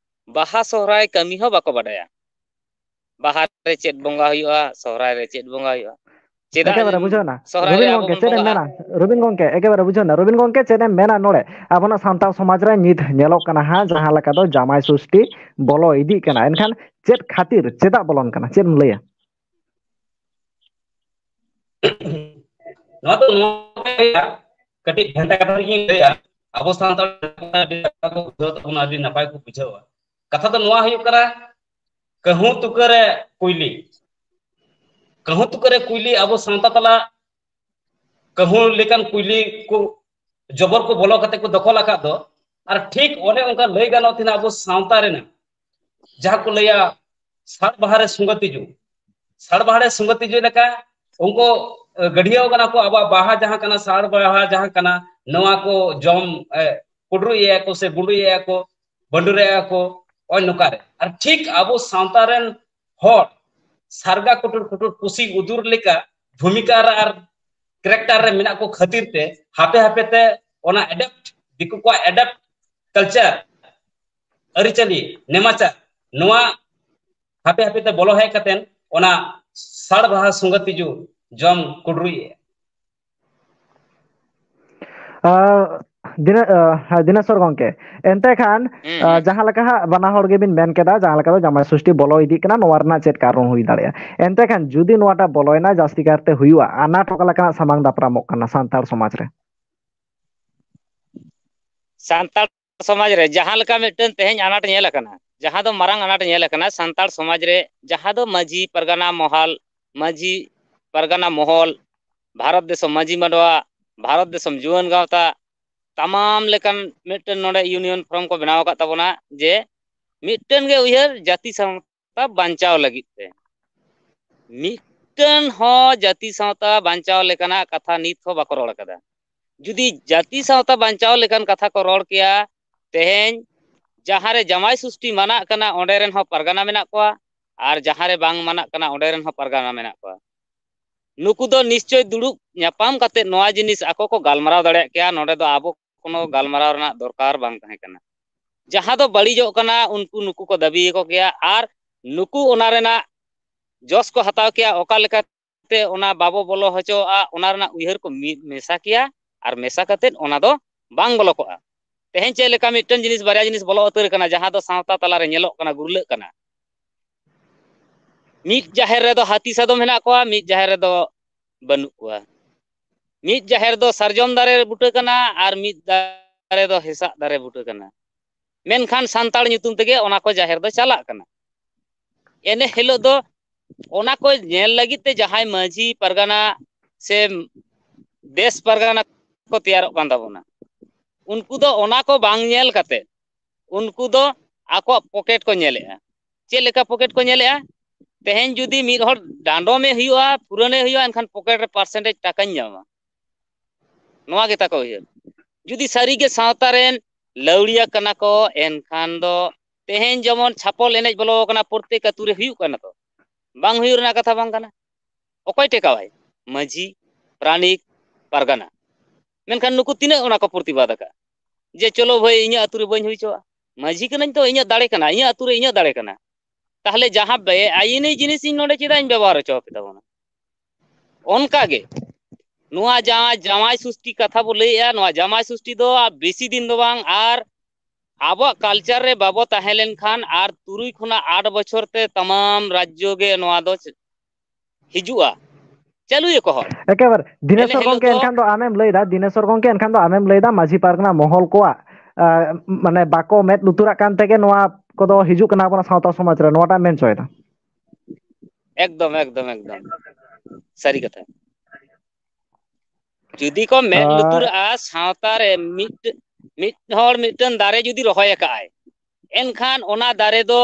ᱵᱟᱦᱟ ᱥᱚᱦᱨᱟᱭ ᱠᱟᱹᱢᱤ ᱦᱚᱸ ᱵᱟᱠᱚ ᱵᱟᱰᱟᱭᱟ᱾ ᱵᱟᱦᱟ ᱨᱮ ᱪᱮᱫ ᱵᱚᱸᱜᱟ ᱦᱩᱭᱩᱜᱼᱟ, ᱥᱚᱦᱨᱟᱭ ᱨᱮ ᱪᱮᱫ ᱵᱚᱸᱜᱟ ᱦᱩᱭᱩᱜᱼᱟ, ᱪᱮᱫᱟᱜ ᱮᱠᱮᱵᱟᱨᱮ ᱵᱩᱡᱷᱟᱹᱣ ᱮᱱᱟ᱾ ᱥᱚᱦᱨᱟᱭ ᱨᱮ ᱨᱚᱵᱤᱱ ᱟᱵᱚ ᱜᱚᱝᱠᱮ, ᱵᱚᱱ ᱪᱮᱫ ᱮᱢ ᱵᱚᱸᱜᱟᱜᱼᱟ᱾ ᱢᱮᱱᱟ? ᱨᱚᱵᱤᱱ ᱜᱚᱝᱠᱮ, ᱮᱠᱮᱵᱟᱨᱮ ᱵᱩᱡᱷᱟᱹᱣ ᱮᱱᱟ᱾ ᱨᱚᱵᱤᱱ ᱜᱚᱝᱠᱮ, ᱪᱮᱫ ᱮᱢ ᱢᱮᱱᱟ ᱱᱚᱰᱮ? ᱟᱵᱚᱱᱟᱜ ᱥᱟᱱᱛᱟᱲ ᱥᱚᱢᱟᱡᱽ ᱨᱮ ᱱᱤᱛ ᱧᱮᱞᱚᱜ ᱠᱟᱱᱟ ᱦᱟᱸᱜ, ᱡᱟᱦᱟᱸ ᱞᱮᱠᱟ ᱫᱚ ᱡᱟᱢᱟᱭ ᱥᱩᱥᱴᱤ ᱵᱚᱞᱚ ᱤᱫᱤᱜ ᱠᱟᱱᱟ᱾ ᱮᱱᱠᱷᱟᱱ ᱪᱮᱫ ᱠᱷᱟᱹᱛᱤᱨ, ᱪᱮᱫᱟᱜ ᱵᱚᱞᱚᱱ ᱠᱟᱱᱟ, ᱪᱮᱫ ᱮᱢ ᱞᱟᱹᱭᱟ? ᱱᱚᱣᱟ ᱫᱚ ᱱᱚᱣᱟ ᱠᱟᱹᱴᱤᱡ ᱵᱷᱮᱱᱛᱟ ᱠᱟᱛᱷᱟ ᱨᱮᱜᱤᱧ ᱞᱟᱹᱭᱟ᱾ ᱟᱵᱚ ᱥᱟᱱᱛᱟᱲ ᱠᱚ ᱵᱩᱡᱷᱟᱹᱣ ᱛᱟᱵᱚᱱᱟ, ᱟᱹᱰᱤ ᱱᱟᱯᱟᱭ ᱠᱚ ᱵᱩᱡᱷᱟᱹᱣᱟ᱾ ᱠᱟᱛᱷᱟ ᱫᱚ ᱱᱚᱣᱟ ᱦᱩᱭᱩᱜ ᱠᱟᱱᱟ, ᱠᱟᱹᱦᱩ ᱛᱩᱠᱟᱹ ᱨᱮ ᱠᱩᱭᱞᱤ, ᱠᱟᱹᱦᱩ ᱛᱩᱠᱟᱹ ᱨᱮ ᱠᱩᱭᱞᱤ ᱟᱵᱚ ᱥᱟᱶᱛᱟ ᱛᱟᱞᱟ ᱠᱟᱹᱦᱩ ᱞᱮᱠᱟᱱ ᱠᱩᱭᱞᱤ ᱠᱚ ᱡᱚᱵᱚᱨ ᱠᱚ ᱵᱚᱞᱚ ᱠᱟᱛᱮ ᱠᱚ ᱫᱚᱠᱷᱚᱞ ᱟᱠᱟᱫ ᱫᱚ᱾ ᱟᱨ ᱴᱷᱤᱠ ᱚᱱᱮ ᱚᱱᱠᱟ ᱞᱟᱹᱭ ᱜᱟᱱᱚᱜ ᱛᱟᱦᱮᱱᱟ ᱟᱵᱚ ᱥᱟᱶᱛᱟ ᱨᱮᱱᱟᱜ ᱡᱟᱦᱟᱸ ᱠᱚ ᱞᱟᱹᱭᱟ ᱥᱟᱲ ᱵᱟᱦᱟ ᱨᱮ ᱥᱩᱸᱜᱟᱹ ᱛᱤᱡᱩ, ᱥᱟᱲ ᱵᱟᱦᱟ ᱨᱮ ᱥᱩᱸᱜᱟᱹ ᱛᱤᱡᱩ ᱞᱮᱠᱟ ᱩᱱᱠᱩ ᱜᱟᱹᱰᱭᱟᱹᱣ ᱠᱟᱱᱟ ᱠᱚ, ᱟᱵᱚᱣᱟᱜ ᱵᱟᱦᱟ ᱡᱟᱦᱟᱸ ᱠᱟᱱᱟ, ᱥᱟᱲ ᱵᱟᱦᱟ ᱡᱟᱦᱟᱸ ᱠᱟᱱᱟ, ᱱᱚᱣᱟ ᱠᱚ ᱡᱚᱢ ᱠᱩᱰᱨᱩᱭᱮᱫᱼᱟ ᱠᱚ ᱥᱮ ᱵᱩᱰᱩᱭᱮᱫᱼᱟ ᱠᱚ, ᱵᱟᱹᱰᱩᱨᱮᱫᱼᱟ ᱠᱚ, ᱱᱚᱜᱼᱚᱭ ᱱᱚᱝᱠᱟ ᱨᱮ᱾ ᱟᱨ ᱴᱷᱤᱠ ᱟᱵᱚ ᱥᱟᱶᱛᱟ ᱨᱮᱱ ᱦᱚᱲ ᱥᱟᱨᱜᱟ ᱠᱩᱴᱩᱨ ᱠᱩᱴᱩᱨ ᱯᱩᱥᱤ ᱩᱫᱩᱨ ᱞᱮᱠᱟ ᱵᱷᱩᱢᱤᱠᱟ ᱨᱮ ᱟᱨ ᱠᱮᱨᱮᱠᱴᱟᱨ ᱨᱮ ᱢᱮᱱᱟᱜ ᱠᱚ ᱠᱷᱟᱹᱛᱤᱨ ᱛᱮ ᱦᱟᱯᱮ ᱦᱟᱯᱮ ᱛᱮ ᱚᱱᱟ ᱮᱰᱟᱯᱴ, ᱫᱤᱠᱩ ᱠᱚᱣᱟᱜ ᱮᱰᱟᱯᱴ ᱠᱟᱞᱪᱟᱨ, ᱟᱹᱨᱤᱪᱟᱹᱞᱤ, ᱱᱮᱢᱟᱪᱟᱨ, ᱱᱚᱣᱟ ᱦᱟᱯᱮ ᱦᱟᱯᱮ ᱛᱮ ᱵᱚᱞᱚ ᱦᱮᱡ ᱠᱟᱛᱮ ᱚᱱᱟ ᱥᱟᱲ ᱵᱟᱦᱟ ᱥᱩᱸᱜᱟᱹ ᱛᱤᱡᱩ ᱡᱚᱢ ᱠᱩᱰᱨᱩᱭᱮᱫᱼᱟ᱾ ᱫᱤᱱᱟᱹ ᱫᱤᱱᱮᱥᱚᱨ ᱜᱚᱝᱠᱮ, ᱮᱱᱛᱮ ᱠᱷᱟᱱ ᱡᱟᱦᱟᱸ ᱞᱮᱠᱟ ᱦᱟᱸᱜ ᱵᱟᱱᱟ ᱦᱚᱲ ᱜᱮᱵᱤᱱ ᱢᱮᱱ ᱠᱮᱫᱟ, ᱡᱟᱦᱟᱸ ᱞᱮᱠᱟ ᱫᱚ ᱡᱟᱢᱟᱭ ᱥᱩᱥᱴᱤ ᱵᱚᱞᱚ ᱤᱫᱤᱜ ᱠᱟᱱᱟ, ᱱᱚᱣᱟ ᱨᱮᱱᱟᱜ ᱪᱮᱫ ᱠᱟᱨᱚᱱ ᱦᱩᱭ ᱫᱟᱲᱮᱭᱟᱜᱼᱟ? ᱮᱱᱛᱮ ᱠᱷᱟᱱ ᱡᱩᱫᱤ ᱱᱚᱣᱟᱴᱟᱜ ᱵᱚᱞᱚᱭᱮᱱᱟ, ᱡᱟᱹᱥᱛᱤ ᱠᱟᱨᱛᱮ ᱦᱩᱭᱩᱜᱼᱟ, ᱟᱱᱟᱴ ᱚᱠᱟ ᱞᱮᱠᱟᱱᱟᱜ ᱥᱟᱢᱟᱝ ᱫᱟᱯᱨᱟᱢᱚᱜ ᱠᱟᱱᱟ ᱥᱟᱱᱛᱟᱲ ᱥᱚᱢᱟᱡᱽ ᱨᱮ? ᱥᱟᱱᱛᱟᱲ ᱥᱚᱢᱟᱡᱽ ᱨᱮ ᱡᱟᱦᱟᱸ ᱞᱮᱠᱟ ᱢᱤᱫᱴᱮᱱ ᱛᱮᱦᱮᱧ ᱟᱱᱟᱴ ᱧᱮᱞ ᱟᱠᱟᱱᱟ, ᱡᱟᱦᱟᱸ ᱫᱚ ᱢᱟᱨᱟᱝ ᱟᱱᱟᱴ ᱧᱮᱞ ᱟᱠᱟᱱᱟ ᱥᱟᱱᱛᱟᱲ ᱥᱚᱢᱟᱡᱽ ᱨᱮ, ᱡᱟᱦᱟᱸ ᱫᱚ ᱢᱟᱹᱡᱷᱤ ᱯᱟᱨᱜᱟᱱᱟ ᱢᱚᱦᱟᱞ, ᱢᱟᱹᱡᱷᱤ ᱯᱟᱨᱜᱟᱱᱟ ᱢᱚᱦᱚᱞ, ᱵᱷᱟᱨᱚᱛ ᱫᱤᱥᱚᱢ ᱢᱟᱹᱡᱷᱤ ᱢᱟᱰᱣᱟ, ᱵᱷᱟᱨᱚᱛ ᱫᱤᱥᱚᱢ ᱡᱩᱣᱟᱹᱱ ᱜᱟᱶᱛᱟ, ᱛᱟᱢᱟᱢ ᱞᱮᱠᱟᱱ ᱢᱤᱫᱴᱮᱱ ᱱᱚᱰᱮ ᱤᱭᱩᱱᱤᱭᱚᱱ ᱯᱷᱨᱚᱢ ᱠᱚ ᱵᱮᱱᱟᱣ ᱟᱠᱟᱫ ᱛᱟᱵᱚᱱᱟ, ᱡᱮ ᱢᱤᱫᱴᱮᱱ ᱜᱮ ᱩᱭᱦᱟᱹᱨ, ᱡᱟᱹᱛᱤ ᱥᱟᱶᱛᱟ ᱵᱟᱧᱪᱟᱣ ᱞᱟᱹᱜᱤᱫ ᱛᱮ᱾ ᱢᱤᱫᱴᱮᱱ ᱦᱚᱸ ᱡᱟᱹᱛᱤ ᱥᱟᱶᱛᱟ ᱵᱟᱧᱪᱟᱣ ᱞᱮᱠᱟᱱᱟᱜ ᱠᱟᱛᱷᱟ ᱱᱤᱛ ᱦᱚᱸ ᱵᱟᱠᱚ ᱨᱚᱲ ᱟᱠᱟᱫᱟ᱾ ᱡᱩᱫᱤ ᱡᱟᱹᱛᱤ ᱥᱟᱶᱛᱟ ᱵᱟᱧᱪᱟᱣ ᱞᱮᱠᱟᱱ ᱠᱟᱛᱷᱟ ᱠᱚ ᱨᱚᱲ ᱠᱮᱭᱟ, ᱛᱮᱦᱮᱧ ᱡᱟᱦᱟᱸ ᱨᱮ ᱡᱟᱢᱟᱭ ᱥᱩᱥᱴᱤ ᱢᱟᱱᱟᱜ ᱠᱟᱱᱟ, ᱚᱸᱰᱮ ᱨᱮᱱ ᱦᱚᱸ ᱯᱟᱨᱜᱟᱱᱟ ᱢᱮᱱᱟᱜ ᱠᱚᱣᱟ, ᱟᱨ ᱡᱟᱦᱟᱸ ᱨᱮ ᱵᱟᱝ ᱢᱟᱱᱟᱜ ᱠᱟᱱᱟ, ᱚᱸᱰᱮ ᱨᱮᱱ ᱦᱚᱸ ᱯᱟᱨᱜᱟᱱᱟ ᱢᱮᱱᱟᱜ ᱠᱚᱣᱟ᱾ ᱱᱩᱠᱩ ᱫᱚ ᱱᱤᱥᱪᱚᱭ ᱫᱩᱲᱩᱵ ᱧᱟᱯᱟᱢ ᱠᱟᱛᱮ ᱱᱚᱣᱟ ᱡᱤᱱᱤᱥ ᱟᱠᱚ ᱠᱚ ᱜᱟᱞᱢᱟᱨᱟᱣ ᱫᱟᱲᱮᱭᱟᱜ ᱠᱮᱭᱟ᱾ ᱱᱚᱰᱮ ᱫᱚ ᱟᱵᱚ ᱠᱳᱱᱳ ᱜᱟᱞᱢᱟᱨᱟᱣ ᱨᱮᱱᱟᱜ ᱫᱚᱨᱠᱟᱨ ᱵᱟᱝ ᱛᱟᱦᱮᱸ ᱠᱟᱱᱟ᱾ ᱡᱟᱦᱟᱸ ᱫᱚ ᱵᱟᱹᱲᱤᱡᱚᱜ ᱠᱟᱱᱟ, ᱩᱱᱠᱩ ᱱᱩᱠᱩ ᱠᱚ ᱫᱟᱹᱵᱤᱭᱟᱠᱚ ᱠᱮᱭᱟ, ᱟᱨ ᱱᱩᱠᱩ ᱚᱱᱟ ᱨᱮᱱᱟᱜ ᱡᱚᱥ ᱠᱚ ᱦᱟᱛᱟᱣ ᱠᱮᱭᱟ, ᱚᱠᱟ ᱞᱮᱠᱟᱛᱮ ᱚᱱᱟ ᱵᱟᱵᱚ ᱵᱚᱞᱚ ᱦᱚᱪᱚᱣᱟᱜᱼᱟ, ᱚᱱᱟ ᱨᱮᱱᱟᱜ ᱩᱭᱦᱟᱹᱨ ᱠᱚ ᱢᱤᱫ ᱢᱮᱥᱟ ᱠᱮᱭᱟ, ᱟᱨ ᱢᱮᱥᱟ ᱠᱟᱛᱮ ᱚᱱᱟ ᱫᱚ ᱵᱟᱝ ᱵᱚᱞᱚ ᱠᱚᱜᱼᱟ᱾ ᱛᱮᱦᱮᱧ ᱪᱮᱫ ᱞᱮᱠᱟ ᱢᱤᱫᱴᱮᱱ ᱡᱤᱱᱤᱥ, ᱵᱟᱨᱭᱟ ᱡᱤᱱᱤᱥ ᱵᱚᱞᱚ ᱩᱛᱟᱹᱨ ᱠᱟᱱᱟ, ᱡᱟᱦᱟᱸ ᱫᱚ ᱥᱟᱶᱛᱟ ᱛᱟᱞᱟᱨᱮ ᱧᱮᱞᱚᱜ ᱠᱟᱱᱟ, ᱜᱩᱨᱞᱟᱹᱜ ᱠᱟᱱᱟ᱾ ᱢᱤᱫ ᱡᱟᱦᱮᱨ ᱨᱮᱫᱚ ᱦᱟᱹᱛᱤ ᱥᱟᱫᱚᱢ ᱦᱮᱱᱟᱜ ᱠᱚᱣᱟ, ᱢᱤᱫ ᱡᱟᱦᱮᱨ ᱨᱮᱫᱚ ᱵᱟᱹᱱᱩᱜ ᱠᱚᱣᱟ᱾ ᱢᱤᱫ ᱡᱟᱦᱮᱨ ᱫᱚ ᱥᱟᱨᱡᱚᱢ ᱫᱟᱨᱮ ᱵᱩᱴᱟᱹ ᱠᱟᱱᱟ ᱟᱨ ᱢᱤᱫ ᱫᱟᱨᱮ ᱫᱚ ᱦᱮᱸᱥᱟᱜ ᱫᱟᱨᱮ ᱵᱩᱴᱟᱹ ᱠᱟᱱᱟ᱾ ᱢᱮᱱᱠᱷᱟᱱ ᱥᱟᱱᱛᱟᱲ ᱧᱩᱛᱩᱢ ᱛᱮᱜᱮ ᱚᱱᱟ ᱠᱚ ᱡᱟᱦᱮᱨ ᱫᱚ ᱪᱟᱞᱟᱜ ᱠᱟᱱᱟ᱾ ᱮᱱᱮ ᱦᱤᱞᱳᱜ ᱫᱚ ᱚᱱᱟ ᱠᱚ ᱧᱮᱞ ᱞᱟᱹᱜᱤᱫ ᱛᱮ ᱡᱟᱦᱟᱸᱭ ᱢᱟᱹᱡᱷᱤ ᱯᱟᱨᱜᱟᱱᱟ ᱥᱮ ᱫᱮᱥ ᱯᱟᱨᱜᱟᱱᱟ ᱠᱚ ᱛᱮᱭᱟᱨᱚᱜ ᱠᱟᱱ ᱛᱟᱵᱚᱱᱟ, ᱩᱱᱠᱩ ᱫᱚ ᱚᱱᱟ ᱠᱚ ᱵᱟᱝ ᱧᱮᱞ ᱠᱟᱛᱮ ᱩᱱᱠᱩ ᱫᱚ ᱟᱠᱚᱣᱟᱜ ᱯᱚᱠᱮᱴ ᱠᱚ ᱧᱮᱞᱮᱜᱼᱟ᱾ ᱪᱮᱫ ᱞᱮᱠᱟ ᱯᱚᱠᱮᱴ ᱠᱚ ᱧᱮᱞᱮᱜᱼᱟ? ᱛᱮᱦᱮᱧ ᱡᱩᱫᱤ ᱢᱤᱫ ᱦᱚᱲ ᱰᱟᱸᱰᱚᱢᱮ ᱦᱩᱭᱩᱜᱼᱟ, ᱯᱩᱨᱟᱹᱱᱮ ᱦᱩᱭᱩᱜᱼᱟ, ᱮᱱᱠᱷᱟᱱ ᱯᱚᱠᱮᱴ ᱨᱮ ᱯᱟᱨᱥᱮᱱᱴᱮᱡᱽ ᱴᱟᱠᱟᱧ ᱧᱟᱢᱟ, ᱱᱚᱣᱟ ᱜᱮ ᱛᱟᱠᱚ ᱩᱭᱦᱟᱹᱨ᱾ ᱡᱩᱫᱤ ᱥᱟᱹᱨᱤᱜᱮ ᱥᱟᱶᱛᱟ ᱨᱮᱱ ᱞᱟᱹᱣᱲᱤᱭᱟᱹ ᱠᱟᱱᱟ ᱠᱚ, ᱮᱱᱠᱷᱟᱱ ᱫᱚ ᱛᱮᱦᱮᱧ ᱡᱮᱢᱚᱱ ᱪᱷᱟᱯᱚᱞ ᱮᱱᱮᱡ ᱵᱚᱞᱚ ᱟᱠᱟᱱᱟ ᱯᱨᱚᱛᱮᱠ ᱟᱹᱛᱩ ᱨᱮ, ᱦᱩᱭᱩᱜ ᱠᱟᱱᱟ ᱛᱚ, ᱵᱟᱝ ᱦᱩᱭᱩᱜ ᱨᱮᱱᱟᱜ ᱠᱟᱛᱷᱟ ᱵᱟᱝ ᱠᱟᱱᱟ᱾ ᱚᱠᱚᱭ ᱴᱮᱠᱟᱣᱟᱭ? ᱢᱟᱹᱡᱷᱤ, ᱯᱟᱨᱟᱱᱤᱠ, ᱯᱟᱨᱜᱟᱱᱟ᱾ ᱢᱮᱱᱠᱷᱟᱱ ᱱᱩᱠᱩ ᱛᱤᱱᱟᱹᱜ ᱚᱱᱟ ᱠᱚ ᱯᱨᱚᱛᱤᱵᱟᱫ ᱟᱠᱟᱫ ᱡᱮ ᱪᱚᱞᱚ ᱵᱷᱟᱹᱭ, ᱤᱧᱟᱹᱜ ᱟᱹᱛᱩ ᱨᱮ ᱵᱟᱹᱧ ᱦᱩᱭ ᱦᱚᱪᱚᱣᱟᱜᱼᱟ, ᱢᱟᱹᱡᱷᱤ ᱠᱟᱹᱱᱟᱹᱧ ᱛᱚ, ᱤᱧᱟᱹᱜ ᱫᱟᱲᱮ ᱠᱟᱱᱟ, ᱤᱧᱟᱹᱜ ᱟᱹᱛᱩ ᱨᱮ ᱤᱧᱟᱹᱜ ᱫᱟᱲᱮ ᱠᱟᱱᱟ᱾ ᱛᱟᱦᱚᱞᱮ ᱡᱟᱦᱟᱸ ᱵᱮᱼᱟᱭᱤᱱᱤ ᱡᱤᱱᱤᱥ ᱤᱧ ᱱᱚᱰᱮ ᱪᱮᱫᱟᱜ ᱤᱧ ᱵᱮᱵᱚᱦᱟᱨ ᱦᱚᱪᱚ ᱟᱯᱮ ᱛᱟᱵᱚᱱᱟ? ᱚᱱᱠᱟ ᱜᱮ ᱱᱚᱣᱟ ᱡᱟᱦᱟᱸ ᱡᱟᱶᱟᱭ ᱥᱩᱥᱴᱤ ᱠᱟᱛᱷᱟ ᱵᱚ ᱞᱟᱹᱭᱮᱜᱼᱟ, ᱱᱚᱣᱟ ᱡᱟᱶᱟᱭ ᱥᱩᱥᱴᱤ ᱫᱚ ᱵᱮᱥᱤ ᱫᱤᱱ ᱫᱚ ᱵᱟᱝ, ᱟᱨ ᱟᱵᱚᱣᱟᱜ ᱠᱟᱞᱪᱟᱨ ᱨᱮ ᱵᱟᱵᱚ ᱛᱟᱦᱮᱸ ᱞᱮᱱᱠᱷᱟᱱ ᱟᱨ ᱛᱩᱨᱩᱭ ᱠᱷᱚᱱᱟᱜ ᱟᱴ ᱵᱚᱪᱷᱚᱨ ᱛᱮ ᱛᱟᱢᱟᱢ ᱨᱟᱡᱽᱡᱚ ᱜᱮ ᱱᱚᱣᱟ ᱫᱚ ᱦᱤᱡᱩᱜᱼᱟ, ᱪᱟᱹᱞᱩᱭᱟᱠᱚ ᱦᱚᱲ᱾ ᱮᱠᱮᱵᱟᱨ ᱫᱤᱱᱮᱥᱚᱨ ᱜᱚᱝᱠᱮ, ᱮᱱᱠᱷᱟᱱ ᱫᱚ ᱟᱢᱮᱢ ᱞᱟᱹᱭᱫᱟ, ᱫᱤᱱᱮᱥᱚᱨ ᱜᱚᱝᱠᱮ, ᱮᱱᱠᱷᱟᱱ ᱫᱚ ᱟᱢᱮᱢ ᱞᱟᱹᱭᱫᱟ ᱢᱟᱹᱡᱷᱤ ᱯᱟᱨᱜᱟᱱᱟ ᱢᱚᱦᱚᱞ ᱠᱚᱣᱟᱜ, ᱟ, ᱢᱟᱱᱮ ᱵᱟᱠᱚ ᱢᱮᱫ ᱞᱩᱛᱩᱨᱟᱜ ᱠᱟᱱ ᱛᱮᱜᱮ ᱱᱚᱣᱟ ᱠᱚᱫᱚ ᱦᱤᱡᱩᱜ ᱠᱟᱱᱟ ᱟᱵᱚᱱᱟᱜ ᱥᱟᱶᱛᱟ ᱥᱚᱢᱟᱡᱽ ᱨᱮ, ᱱᱚᱣᱟᱴᱟᱜ ᱢᱮᱱ ᱦᱚᱪᱚᱭᱮᱫᱟ? ᱮᱠᱫᱚᱢ, ᱮᱠᱫᱚᱢ, ᱮᱠᱫᱚᱢ ᱥᱟᱹᱨᱤ ᱠᱟᱛᱷᱟ᱾ ᱡᱩᱫᱤ ᱠᱚ ᱢᱮᱫ ᱟᱨ ᱞᱩᱛᱩᱨᱟᱜᱼᱟ, ᱥᱟᱶᱛᱟ ᱨᱮ ᱢᱤᱫ, ᱢᱤᱫ ᱦᱚᱲ ᱢᱤᱫᱴᱟᱝ ᱫᱟᱨᱮ ᱡᱩᱫᱤ ᱨᱚᱦᱚᱭ ᱟᱠᱟᱫᱼᱟᱭ, ᱮᱱᱠᱷᱟᱱ ᱚᱱᱟ ᱫᱟᱨᱮ ᱫᱚ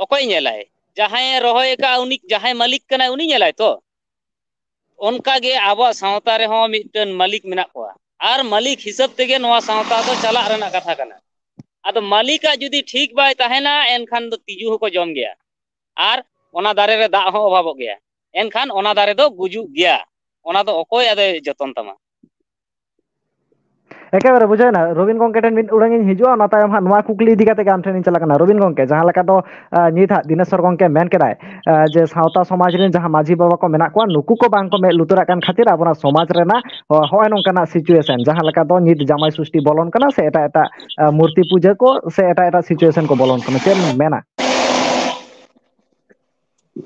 ᱚᱠᱚᱭ ᱧᱮᱞᱟᱭ? ᱡᱟᱦᱟᱸᱭᱮ ᱨᱚᱦᱚᱭ ᱟᱠᱟᱫᱼᱟ, ᱩᱱᱤ ᱡᱟᱦᱟᱸᱭ ᱢᱟᱹᱞᱤᱠ ᱠᱟᱱᱟᱭ, ᱩᱱᱤ ᱧᱮᱞᱟᱭ ᱛᱚ᱾ ᱚᱱᱠᱟᱜᱮ ᱟᱵᱚᱣᱟᱜ ᱥᱟᱶᱛᱟ ᱨᱮᱦᱚᱸ ᱢᱤᱫᱴᱟᱝ ᱢᱟᱹᱞᱤᱠ ᱢᱮᱱᱟᱜ ᱠᱚᱣᱟ, ᱟᱨ ᱢᱟᱹᱞᱤᱠ ᱦᱤᱥᱟᱹᱵ ᱛᱮᱜᱮ ᱱᱚᱣᱟ ᱥᱟᱶᱛᱟ ᱫᱚ ᱪᱟᱞᱟᱜ ᱨᱮᱱᱟᱜ ᱠᱟᱛᱷᱟ ᱠᱟᱱᱟ᱾ ᱟᱫᱚ ᱢᱟᱹᱞᱤᱠᱟᱜ ᱡᱩᱫᱤ ᱴᱷᱤᱠ ᱵᱟᱭ ᱛᱟᱦᱮᱱᱟ, ᱮᱱᱠᱷᱟᱱ ᱫᱚ ᱛᱤᱡᱩ ᱦᱚᱸᱠᱚ ᱡᱚᱢ ᱜᱮᱭᱟ, ᱟᱨ ᱚᱱᱟ ᱫᱟᱨᱮ ᱨᱮ ᱫᱟᱜ ᱦᱚᱸ ᱚᱵᱷᱟᱵᱚᱜ ᱜᱮᱭᱟ, ᱮᱱᱠᱷᱟᱱ ᱚᱱᱟ ᱫᱟᱨᱮ ᱫᱚ ᱜᱩᱡᱩᱜ ᱜᱮᱭᱟ᱾ ᱚᱱᱟ ᱫᱚ ᱚᱠᱚᱭ ᱟᱫᱚᱭ ᱡᱚᱛᱚᱱ ᱛᱟᱢᱟ? ᱮᱠᱮᱵᱟᱨᱮ ᱵᱩᱡᱷᱟᱹᱣᱱᱟ᱾ ᱨᱚᱵᱤᱱ ᱜᱚᱝᱠᱮ ᱴᱷᱮᱱ ᱢᱤᱫ ᱩᱰᱟᱹᱝ ᱤᱧ ᱦᱤᱡᱩᱜᱼᱟ, ᱚᱱᱟ ᱛᱟᱭᱚᱢ ᱦᱟᱸᱜ ᱱᱚᱣᱟ ᱠᱩᱠᱞᱤ ᱤᱫᱤ ᱠᱟᱛᱮ ᱜᱮ ᱟᱢ ᱴᱷᱮᱱ ᱤᱧ ᱪᱟᱞᱟᱜ ᱠᱟᱱᱟ᱾ ᱨᱚᱵᱤᱱ ᱜᱚᱝᱠᱮ, ᱡᱟᱦᱟᱸ ᱞᱮᱠᱟ ᱫᱚ, ᱟ, ᱱᱤᱛ ᱦᱟᱸᱜ ᱫᱤᱱᱮᱥᱚᱨ ᱜᱚᱝᱠᱮ ᱢᱮᱱ ᱠᱮᱫᱟᱭ, ᱟ, ᱡᱮ ᱥᱟᱶᱛᱟ ᱥᱚᱢᱟᱡᱽ ᱨᱮᱱ ᱡᱟᱦᱟᱸ ᱢᱟᱹᱡᱷᱤ ᱵᱟᱵᱟ ᱠᱚ ᱢᱮᱱᱟᱜ ᱠᱚᱣᱟ, ᱱᱩᱠᱩ ᱠᱚ ᱵᱟᱝ ᱠᱚ ᱢᱮᱫ ᱞᱩᱛᱩᱨᱟᱜ ᱠᱟᱱ ᱠᱷᱟᱹᱛᱤᱨ ᱟᱵᱚᱱᱟᱜ ᱥᱚᱢᱟᱡᱽ ᱨᱮᱱᱟᱜ, ᱚ, ᱦᱚᱸᱜᱼᱚᱭ ᱱᱚᱝᱠᱟᱱᱟᱜ situation, ᱡᱟᱦᱟᱸ ᱞᱮᱠᱟ ᱫᱚ ᱱᱤᱛ ᱡᱟᱢᱟᱭ ᱥᱩᱥᱴᱤ ᱵᱚᱞᱚᱱ ᱠᱟᱱᱟ ᱥᱮ ᱮᱴᱟᱜ ᱮᱴᱟᱜ, ᱟ, ᱢᱩᱨᱛᱤ ᱯᱩᱡᱟᱹ ᱠᱚ ᱥᱮ ᱮᱴᱟᱜ ᱮᱴᱟᱜ situation ᱠᱚ ᱵᱚᱞᱚᱱ ᱠᱟᱱᱟ, ᱪᱮᱫ ᱮᱢ ᱢᱮᱱᱟ?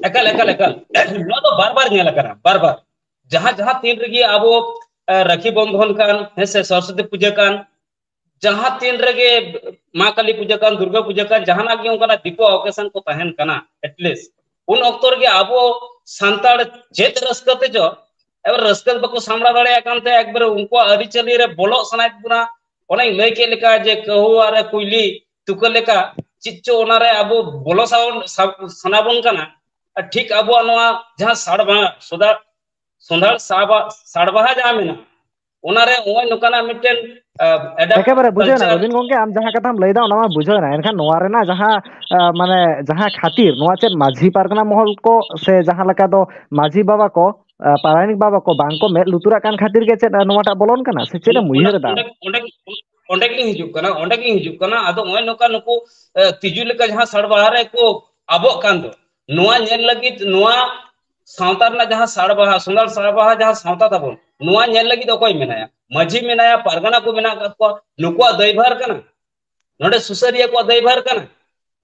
ᱮᱠᱟᱞ, ᱮᱠᱟᱞ, ᱮᱠᱟᱞ᱾ ᱱᱚᱣᱟ ᱫᱚ ᱵᱟᱨ ᱵᱟᱨ ᱧᱮᱞ ᱟᱠᱟᱱᱟ, ᱵᱟᱨ ᱵᱟᱨ᱾ ᱡᱟᱦᱟᱸ, ᱡᱟᱦᱟᱸ ᱛᱤᱱ ᱨᱮᱜᱮ ᱟᱵᱚ, ᱮ, ᱨᱟᱠᱷᱤ ᱵᱚᱱᱫᱷᱚᱱ ᱠᱟᱱ, ᱦᱮᱸ ᱥᱮ, ᱥᱚᱨᱚᱥᱚᱛᱤ ᱯᱩᱡᱟᱹ ᱠᱟᱱ, ᱡᱟᱦᱟᱸ ᱛᱤᱱ ᱨᱮᱜᱮ ᱢᱟ ᱠᱟᱞᱤ ᱯᱩᱡᱟᱹ ᱠᱟᱱ, ᱫᱩᱨᱜᱟ ᱯᱩᱡᱟᱹ ᱠᱟᱱ, ᱡᱟᱦᱟᱱᱟᱜ ᱜᱮ ᱚᱱᱠᱟᱱᱟᱜ ᱫᱤᱠᱩ ᱚᱠᱮᱥᱚᱱ ᱠᱚ ᱛᱟᱦᱮᱱ ᱠᱟᱱᱟ, at least ᱩᱱ ᱚᱠᱛᱚ ᱨᱮᱜᱮ ᱟᱵᱚ ᱥᱟᱱᱛᱟᱲ ᱪᱮᱫ ᱨᱟᱹᱥᱠᱟᱹ ᱛᱮᱪᱚ, ᱮᱵᱟᱨ ᱨᱟᱹᱥᱠᱟᱹ ᱵᱟᱠᱚ ᱥᱟᱢᱵᱲᱟᱣ ᱫᱟᱲᱮᱭᱟᱜ ᱠᱟᱱᱛᱮ ᱮᱠᱵᱟᱨᱮ ᱩᱱᱠᱩᱣᱟᱜ ᱟᱹᱨᱤᱪᱟᱹᱞᱤ ᱨᱮ ᱵᱚᱞᱚᱜ ᱥᱟᱱᱟᱭᱮᱫ ᱵᱚᱱᱟ᱾ ᱚᱱᱮᱧ ᱞᱟᱹᱭ ᱠᱮᱫ ᱞᱮᱠᱟ ᱡᱮ ᱠᱟᱹᱦᱩ ᱟᱨ ᱠᱩᱭᱞᱤ ᱛᱩᱠᱟᱹ ᱞᱮᱠᱟ ᱪᱮᱫ ᱪᱚ ᱚᱱᱟᱨᱮ ᱟᱵᱚ ᱵᱚᱞᱚ ᱥᱟᱵᱚᱱ, ᱥᱟᱵ-, ᱥᱟᱱᱟ ᱵᱚᱱ ᱠᱟᱱᱟ᱾ ᱟᱨ ᱴᱷᱤᱠ ᱟᱵᱚᱣᱟᱜ ᱱᱚᱣᱟ ᱡᱟᱦᱟᱸ ᱥᱟᱲᱵᱟᱦᱟ, ᱥᱚᱫᱟ-, ᱥᱚᱸᱫᱷᱟᱲ ᱥᱟᱵᱟ-, ᱥᱟᱲᱵᱟᱦᱟ ᱡᱟᱦᱟᱸ ᱢᱮᱱᱟᱜᱼᱟ, ᱚᱱᱟᱨᱮ ᱱᱚᱜᱼᱚᱭ ᱱᱚᱝᱠᱟᱱᱟᱜ ᱢᱤᱫᱴᱮᱱ, ᱟᱸ, ᱮᱰᱟᱯᱴ ᱮᱠᱮᱵᱟᱨᱮ ᱵᱩᱡᱷᱟᱹᱣ ᱮᱱᱟ ᱠᱟᱞᱪᱟᱨ᱾ ᱨᱚᱵᱤᱱ ᱜᱚᱝᱠᱮ, ᱟᱢ ᱡᱟᱦᱟᱸ ᱠᱟᱛᱷᱟᱢ ᱞᱟᱹᱭᱫᱟ ᱚᱱᱟ ᱢᱟ ᱵᱩᱡᱷᱟᱹᱣ ᱮᱱᱟ, ᱮᱱᱠᱷᱟᱱ ᱱᱚᱣᱟ ᱨᱮᱱᱟᱜ ᱡᱟᱦᱟᱸ, ᱟᱸ, ᱢᱟᱱᱮ ᱡᱟᱦᱟᱸ ᱠᱷᱟᱹᱛᱤᱨ, ᱱᱚᱣᱟ ᱪᱮᱫ ᱢᱟᱹᱡᱷᱤ ᱯᱟᱨᱜᱟᱱᱟ ᱢᱚᱦᱚᱞ ᱠᱚ ᱥᱮ ᱡᱟᱦᱟᱸ ᱞᱮᱠᱟ ᱫᱚ ᱢᱟᱹᱡᱷᱤ ᱵᱟᱵᱟ ᱠᱚ, ᱟᱸ, ᱯᱟᱨᱟᱭᱚᱱᱤᱠ ᱵᱟᱵᱟ ᱠᱚ ᱵᱟᱝ ᱠᱚ ᱢᱮᱫ ᱞᱩᱛᱩᱨᱟᱜ ᱠᱟᱱ ᱠᱷᱟᱹᱛᱤᱨ ᱜᱮ ᱪᱮᱫ, ᱟᱸ, ᱱᱚᱣᱟᱴᱟᱜ ᱵᱚᱞᱚᱱ ᱠᱟᱱᱟ ᱥᱮ ᱪᱮᱫ ᱚᱸᱰᱮ, ᱮᱢ ᱚᱸᱰᱮ, ᱩᱭᱦᱟᱹᱨ ᱮᱫᱟ? ᱚᱸᱰᱮ, ᱚᱸᱰᱮ, ᱚᱸᱰᱮ ᱜᱮᱞᱤᱧ ᱦᱤᱡᱩᱜ ᱠᱟᱱᱟ, ᱚᱸᱰᱮ ᱜᱮᱞᱤᱧ ᱦᱤᱡᱩᱜ ᱠᱟᱱᱟ᱾ ᱟᱫᱚ ᱱᱚᱜᱼᱚᱭ ᱱᱚᱝᱠᱟ ᱱᱩᱠᱩ, ᱟᱸ, ᱛᱤᱡᱩ ᱞᱮᱠᱟ ᱡᱟᱦᱟᱸ ᱥᱟᱲᱵᱟᱦᱟ ᱨᱮ ᱠᱚ ᱟᱵᱚᱜ ᱠᱟᱱ ᱫᱚ, ᱱᱚᱣᱟ ᱧᱮᱞ ᱞᱟᱹᱜᱤᱫ, ᱱᱚᱣᱟ ᱥᱟᱶᱛᱟ ᱨᱮᱱᱟᱜ ᱡᱟᱦᱟᱸ ᱥᱟᱲᱵᱟᱦᱟ, ᱥᱚᱸᱫᱷᱟᱲ ᱥᱟᱲᱵᱟᱦᱟ ᱡᱟᱦᱟᱸ ᱥᱟᱶᱛᱟ ᱛᱟᱵᱚᱱ, ᱱᱚᱣᱟ ᱧᱮᱞ ᱞᱟᱹᱜᱤᱫ ᱚᱠᱚᱭ ᱢᱮᱱᱟᱭᱟ? ᱢᱟᱹᱡᱷᱤ ᱢᱮᱱᱟᱭᱟ, ᱯᱟᱨᱜᱟᱱᱟ ᱠᱚ ᱢᱮᱱᱟᱜ ᱟᱠᱟᱫ ᱠᱚᱣᱟ, ᱱᱩᱠᱩᱣᱟᱜ ᱫᱟᱭᱵᱷᱟᱨ ᱠᱟᱱᱟ᱾ ᱱᱚᱰᱮ ᱥᱩᱥᱟᱹᱨᱤᱭᱟᱹ ᱠᱚᱣᱟᱜ ᱫᱟᱭᱵᱷᱟᱨ ᱠᱟᱱᱟ᱾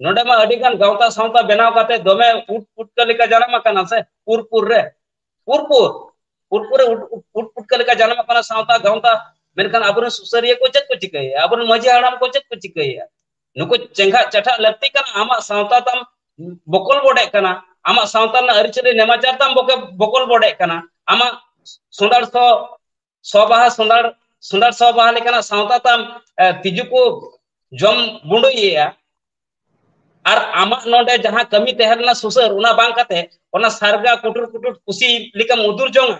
ᱱᱚᱰᱮ ᱢᱟ ᱟᱹᱰᱤ ᱜᱟᱱ ᱜᱟᱶᱛᱟ ᱥᱟᱶᱛᱟ ᱵᱮᱱᱟᱣ ᱠᱟᱛᱮ ᱫᱚᱢᱮ ᱩᱴ ᱯᱩᱴᱠᱟᱹ ᱞᱮᱠᱟ ᱡᱟᱱᱟᱢ ᱟᱠᱟᱱᱟ ᱥᱮ, ᱩᱨ ᱯᱩᱨ ᱨᱮ, ᱩᱨ ᱯᱩᱨ, ᱩᱨ ᱯᱩᱨ ᱨᱮ ᱩᱴ, ᱩᱴ ᱯᱩᱴᱠᱟᱹ ᱞᱮᱠᱟ ᱡᱟᱱᱟᱢ ᱟᱠᱟᱱᱟ ᱥᱟᱶᱛᱟ ᱜᱟᱶᱛᱟ᱾ ᱢᱮᱱᱠᱷᱟᱱ ᱟᱵᱚᱨᱮᱱ ᱥᱩᱥᱟᱹᱨᱤᱭᱟᱹ ᱠᱚ ᱪᱮᱫ ᱠᱚ ᱪᱤᱠᱟᱹᱭᱮᱫᱼᱟ? ᱟᱵᱚᱨᱮᱱ ᱢᱟᱹᱡᱷᱤ ᱦᱟᱲᱟᱢ ᱠᱚ ᱪᱮᱫ ᱠᱚ ᱪᱤᱠᱟᱹᱭᱮᱫᱼᱟ? ᱱᱩᱠᱩ ᱪᱮᱸᱜᱷᱟᱜ ᱪᱟᱴᱷᱟᱜ ᱞᱟᱹᱠᱛᱤ ᱠᱟᱱᱟ᱾ ᱟᱢᱟᱜ ᱥᱟᱶᱛᱟ ᱛᱟᱢ ᱵᱚᱠᱚᱞ ᱵᱚᱰᱮᱜ ᱠᱟᱱᱟ, ᱟᱢᱟᱜ ᱥᱟᱶᱛᱟ ᱨᱮᱱᱟᱜ ᱟᱹᱨᱤᱪᱟᱹᱞᱤ ᱱᱮᱢᱟᱪᱟᱨ ᱛᱟᱢ ᱵᱚᱠᱮ-, ᱵᱚᱠᱚᱞ ᱵᱚᱰᱮᱜ ᱠᱟᱱᱟ, ᱟᱢᱟᱜ ᱥᱚᱸᱫᱷᱟᱲ ᱥᱚ-, ᱥᱚ ᱵᱟᱦᱟ, ᱥᱚᱸᱫᱷᱟᱲ, ᱥᱚᱸᱫᱷᱟᱲ ᱥᱚ ᱵᱟᱦᱟ ᱞᱮᱠᱟᱱᱟᱜ ᱥᱟᱶᱛᱟ ᱛᱟᱢ, ᱮ, ᱛᱤᱡᱩ ᱠᱚ ᱡᱚᱢ ᱵᱩᱸᱰᱩᱭᱮᱫᱼᱟ᱾ ᱟᱨ ᱟᱢᱟᱜ ᱱᱚᱰᱮ ᱡᱟᱦᱟᱸ ᱠᱟᱹᱢᱤ ᱛᱟᱦᱮᱸ ᱞᱮᱱᱟ ᱥᱩᱥᱟᱹᱨ, ᱚᱱᱟ ᱵᱟᱝ ᱠᱟᱛᱮ ᱚᱱᱟ ᱥᱟᱨᱜᱟ ᱠᱩᱴᱩᱨ ᱠᱩᱴᱩᱨ ᱠᱩᱥᱤ ᱞᱮᱠᱟᱢ ᱩᱫᱩᱨ ᱡᱚᱝᱟ᱾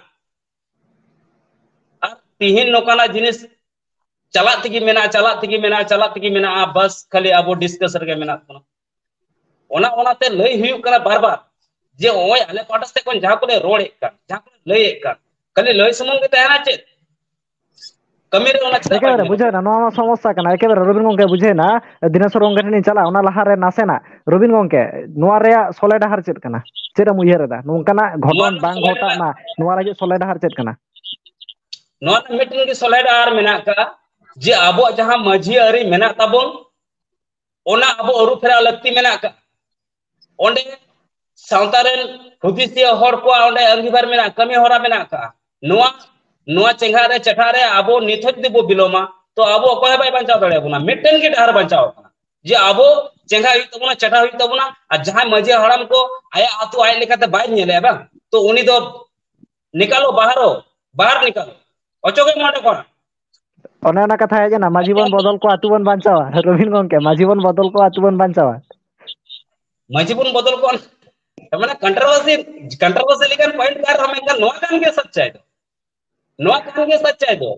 ᱟᱨ ᱛᱤᱦᱤᱧ ᱱᱚᱝᱠᱟᱱᱟᱜ ᱡᱤᱱᱤᱥ ᱪᱟᱞᱟᱜ ᱛᱮᱜᱮ ᱢᱮᱱᱟᱜᱼᱟ, ᱪᱟᱞᱟᱜ ᱛᱮᱜᱮ ᱢᱮᱱᱟᱜᱼᱟ, ᱪᱟᱞᱟᱜ ᱛᱮᱜᱮ ᱢᱮᱱᱟᱜᱼᱟ, ᱵᱟᱥ ᱠᱷᱟᱹᱞᱤ ᱟᱵᱚ ᱰᱤᱥᱠᱟᱥ ᱨᱮᱜᱮ ᱢᱮᱱᱟᱜ ᱵᱚᱱᱟ᱾ ᱚᱱᱟ, ᱚᱱᱟᱛᱮ ᱞᱟᱹᱭ ᱦᱩᱭᱩᱜ ᱠᱟᱱᱟ ᱵᱟᱨ ᱵᱟᱨ ᱡᱮ ᱱᱚᱜᱼᱚᱭ ᱟᱞᱮ ᱯᱟᱦᱴᱟ ᱥᱮᱫ ᱠᱷᱚᱱ ᱡᱟᱦᱟᱸ ᱠᱚᱞᱮ ᱨᱚᱲᱮᱫ ᱠᱟᱱ, ᱡᱟᱦᱟᱸ ᱠᱚᱞᱮ ᱞᱟᱹᱭᱮᱫ ᱠᱟᱱ, ᱠᱷᱟᱹᱞᱤ ᱞᱟᱹᱭ ᱥᱩᱢᱩᱝ ᱜᱮ ᱛᱟᱦᱮᱱᱟ ᱪᱮᱫ? ᱠᱟᱹᱢᱤ ᱨᱮ ᱚᱱᱟ ᱪᱮᱫᱟᱜ ᱵᱟᱭ ᱮᱠᱮᱵᱟᱨᱮ ᱧᱮᱞᱚᱜ ᱵᱩᱡᱷᱟᱹᱣ ᱠᱟᱱᱟ? ᱮᱱᱟ, ᱱᱚᱣᱟ ᱢᱟ ᱥᱚᱢᱚᱥᱥᱟ ᱠᱟᱱᱟ᱾ ᱮᱠᱮᱵᱟᱨᱮ ᱨᱚᱵᱤᱱ ᱜᱚᱝᱠᱮ ᱵᱩᱡᱷᱟᱹᱣ ᱮᱱᱟ, ᱫᱤᱱᱮᱥᱣᱚᱨ ᱜᱚᱝᱠᱮ ᱴᱷᱮᱱ ᱤᱧ ᱪᱟᱞᱟᱜᱼᱟ, ᱚᱱᱟ ᱞᱟᱦᱟᱨᱮ ᱱᱟᱥᱮᱱᱟᱜ ᱨᱚᱵᱤᱱ ᱜᱚᱝᱠᱮ, ᱱᱚᱣᱟ ᱨᱮᱭᱟᱜ ᱥᱚᱞᱦᱮ ᱰᱟᱦᱟᱨ ᱪᱮᱫ ᱠᱟᱱᱟ? ᱪᱮᱫ ᱮᱢ ᱩᱭᱦᱟᱹᱨ ᱮᱫᱟ? ᱱᱚᱝᱠᱟᱱᱟᱜ ᱱᱚᱣᱟ ᱜᱷᱚᱴᱚᱱ ᱨᱮᱱᱟᱜ ᱵᱟᱝ ᱥᱚᱞᱦᱮ ᱜᱷᱚᱴᱟᱜ ᱰᱟᱦᱟᱨ, ᱢᱟ, ᱱᱚᱣᱟ ᱞᱟᱹᱜᱤᱫ ᱥᱚᱞᱦᱮ ᱰᱟᱦᱟᱨ ᱪᱮᱫ ᱠᱟᱱᱟ? ᱱᱚᱣᱟ ᱨᱮᱱᱟᱜ ᱢᱤᱫᱴᱮᱱ ᱜᱮ ᱥᱚᱞᱦᱮ ᱰᱟᱦᱟᱨ ᱢᱮᱱᱟᱜ ᱟᱠᱟᱫᱼᱟ ᱡᱮ ᱟᱵᱚᱣᱟᱜ ᱡᱟᱦᱟᱸ ᱢᱟᱹᱡᱷᱤ ᱟᱹᱨᱤ ᱢᱮᱱᱟᱜ ᱛᱟᱵᱚᱱ, ᱚᱱᱟ ᱟᱵᱚ ᱟᱹᱨᱩ ᱯᱷᱮᱨᱟᱣ ᱞᱟᱹᱠᱛᱤ ᱢᱮᱱᱟᱜ ᱟᱠᱟᱫᱼᱟ᱾ ᱚᱸᱰᱮ ᱥᱟᱶᱛᱟ ᱨᱮᱱ ᱦᱩᱫᱤᱥᱤᱭᱟᱹ ᱦᱚᱲ ᱠᱚᱣᱟᱜ ᱚᱸᱰᱮ ᱟᱸᱜᱤᱵᱷᱟᱨ ᱢᱮᱱᱟᱜᱼᱟ, ᱠᱟᱹᱢᱤ ᱦᱚᱨᱟ ᱢᱮᱱᱟᱜ ᱟᱠᱟᱫᱼᱟ᱾ ᱱᱚᱣᱟ ᱱᱚᱣᱟ ᱪᱮᱸᱜᱷᱟ ᱨᱮ ᱪᱮᱴᱷᱟ ᱨᱮ ᱟᱵᱚ ᱱᱤᱛ ᱦᱚᱸ ᱡᱩᱫᱤ ᱵᱚ ᱵᱤᱞᱚᱢᱟ, ᱛᱚ ᱟᱵᱚ ᱚᱠᱚᱭ ᱦᱚᱸ ᱵᱟᱭ ᱵᱟᱧᱪᱟᱣ ᱫᱟᱲᱮᱭᱟᱵᱚᱱᱟ, ᱢᱤᱫᱴᱮᱱ ᱜᱮ ᱰᱟᱦᱟᱨ ᱵᱟᱧᱪᱟᱣ ᱟᱠᱟᱱᱟ, ᱡᱮ ᱟᱵᱚ ᱪᱮᱸᱜᱷᱟ ᱦᱩᱭᱩᱜ ᱛᱟᱵᱚᱱᱟ, ᱪᱮᱴᱷᱟ ᱦᱩᱭᱩᱜ ᱛᱟᱵᱚᱱᱟ᱾ ᱟᱨ ᱡᱟᱦᱟᱸᱭ ᱢᱟᱹᱡᱷᱤ ᱦᱟᱲᱟᱢ ᱠᱚ ᱟᱭᱟᱜ ᱟᱹᱛᱩ ᱟᱡ ᱞᱮᱠᱟᱛᱮ ᱵᱟᱭ ᱧᱮᱞᱮᱜᱼᱟ ᱵᱟᱝ, ᱛᱚ ᱩᱱᱤ ᱫᱚ ᱱᱤᱠᱟᱞᱳ ᱵᱟᱦᱟᱨᱳ, ᱵᱟᱦᱟᱨ ᱱᱤᱠᱟᱞᱳ, ᱚᱪᱚᱜᱮ ᱢᱮ ᱚᱸᱰᱮ ᱠᱷᱚᱱ᱾ ᱚᱱᱮ ᱚᱱᱟ ᱠᱟᱛᱷᱟ ᱦᱮᱡ ᱮᱱᱟ, ᱢᱟᱹᱡᱷᱤ ᱵᱚᱱ ᱵᱚᱫᱚᱞ ᱠᱚᱣᱟ, ᱟᱹᱛᱩ ᱵᱚᱱ ᱵᱟᱧᱪᱟᱣᱟ᱾ ᱨᱚᱵᱤᱱ ᱜᱚᱝᱠᱮ, ᱢᱟᱹᱡᱷᱤ ᱵᱚᱱ ᱵᱚᱫᱚᱞ ᱠᱚᱣᱟ, ᱟᱹᱛᱩ ᱵᱚᱱ ᱵᱟᱧᱪᱟᱣᱟ᱾ ᱢᱟᱹᱡᱷᱤ ᱵᱚᱱ ᱵᱚᱫᱚᱞ ᱠᱚᱣᱟ, ᱢᱟᱱᱮ ᱠᱚᱱᱴᱨᱳᱵᱷᱟᱨᱥᱤ, ᱠᱚᱱᱴᱨᱳᱵᱷᱟᱨᱥᱤ ᱞᱮᱠᱟᱱ ᱯᱚᱭᱮᱱᱴ ᱠᱟᱱ ᱨᱮᱦᱚᱸ, ᱢᱮᱱᱠᱷᱟᱱ ᱱᱚᱣᱟ ᱠᱟᱱ ᱜᱮᱭᱟ ᱥᱟᱪᱪᱟᱭ ᱫᱚ᱾ ᱱᱚᱣᱟ ᱠᱟᱱ ᱜᱮᱭᱟ ᱥᱟᱪᱪᱟᱭ ᱫᱚ᱾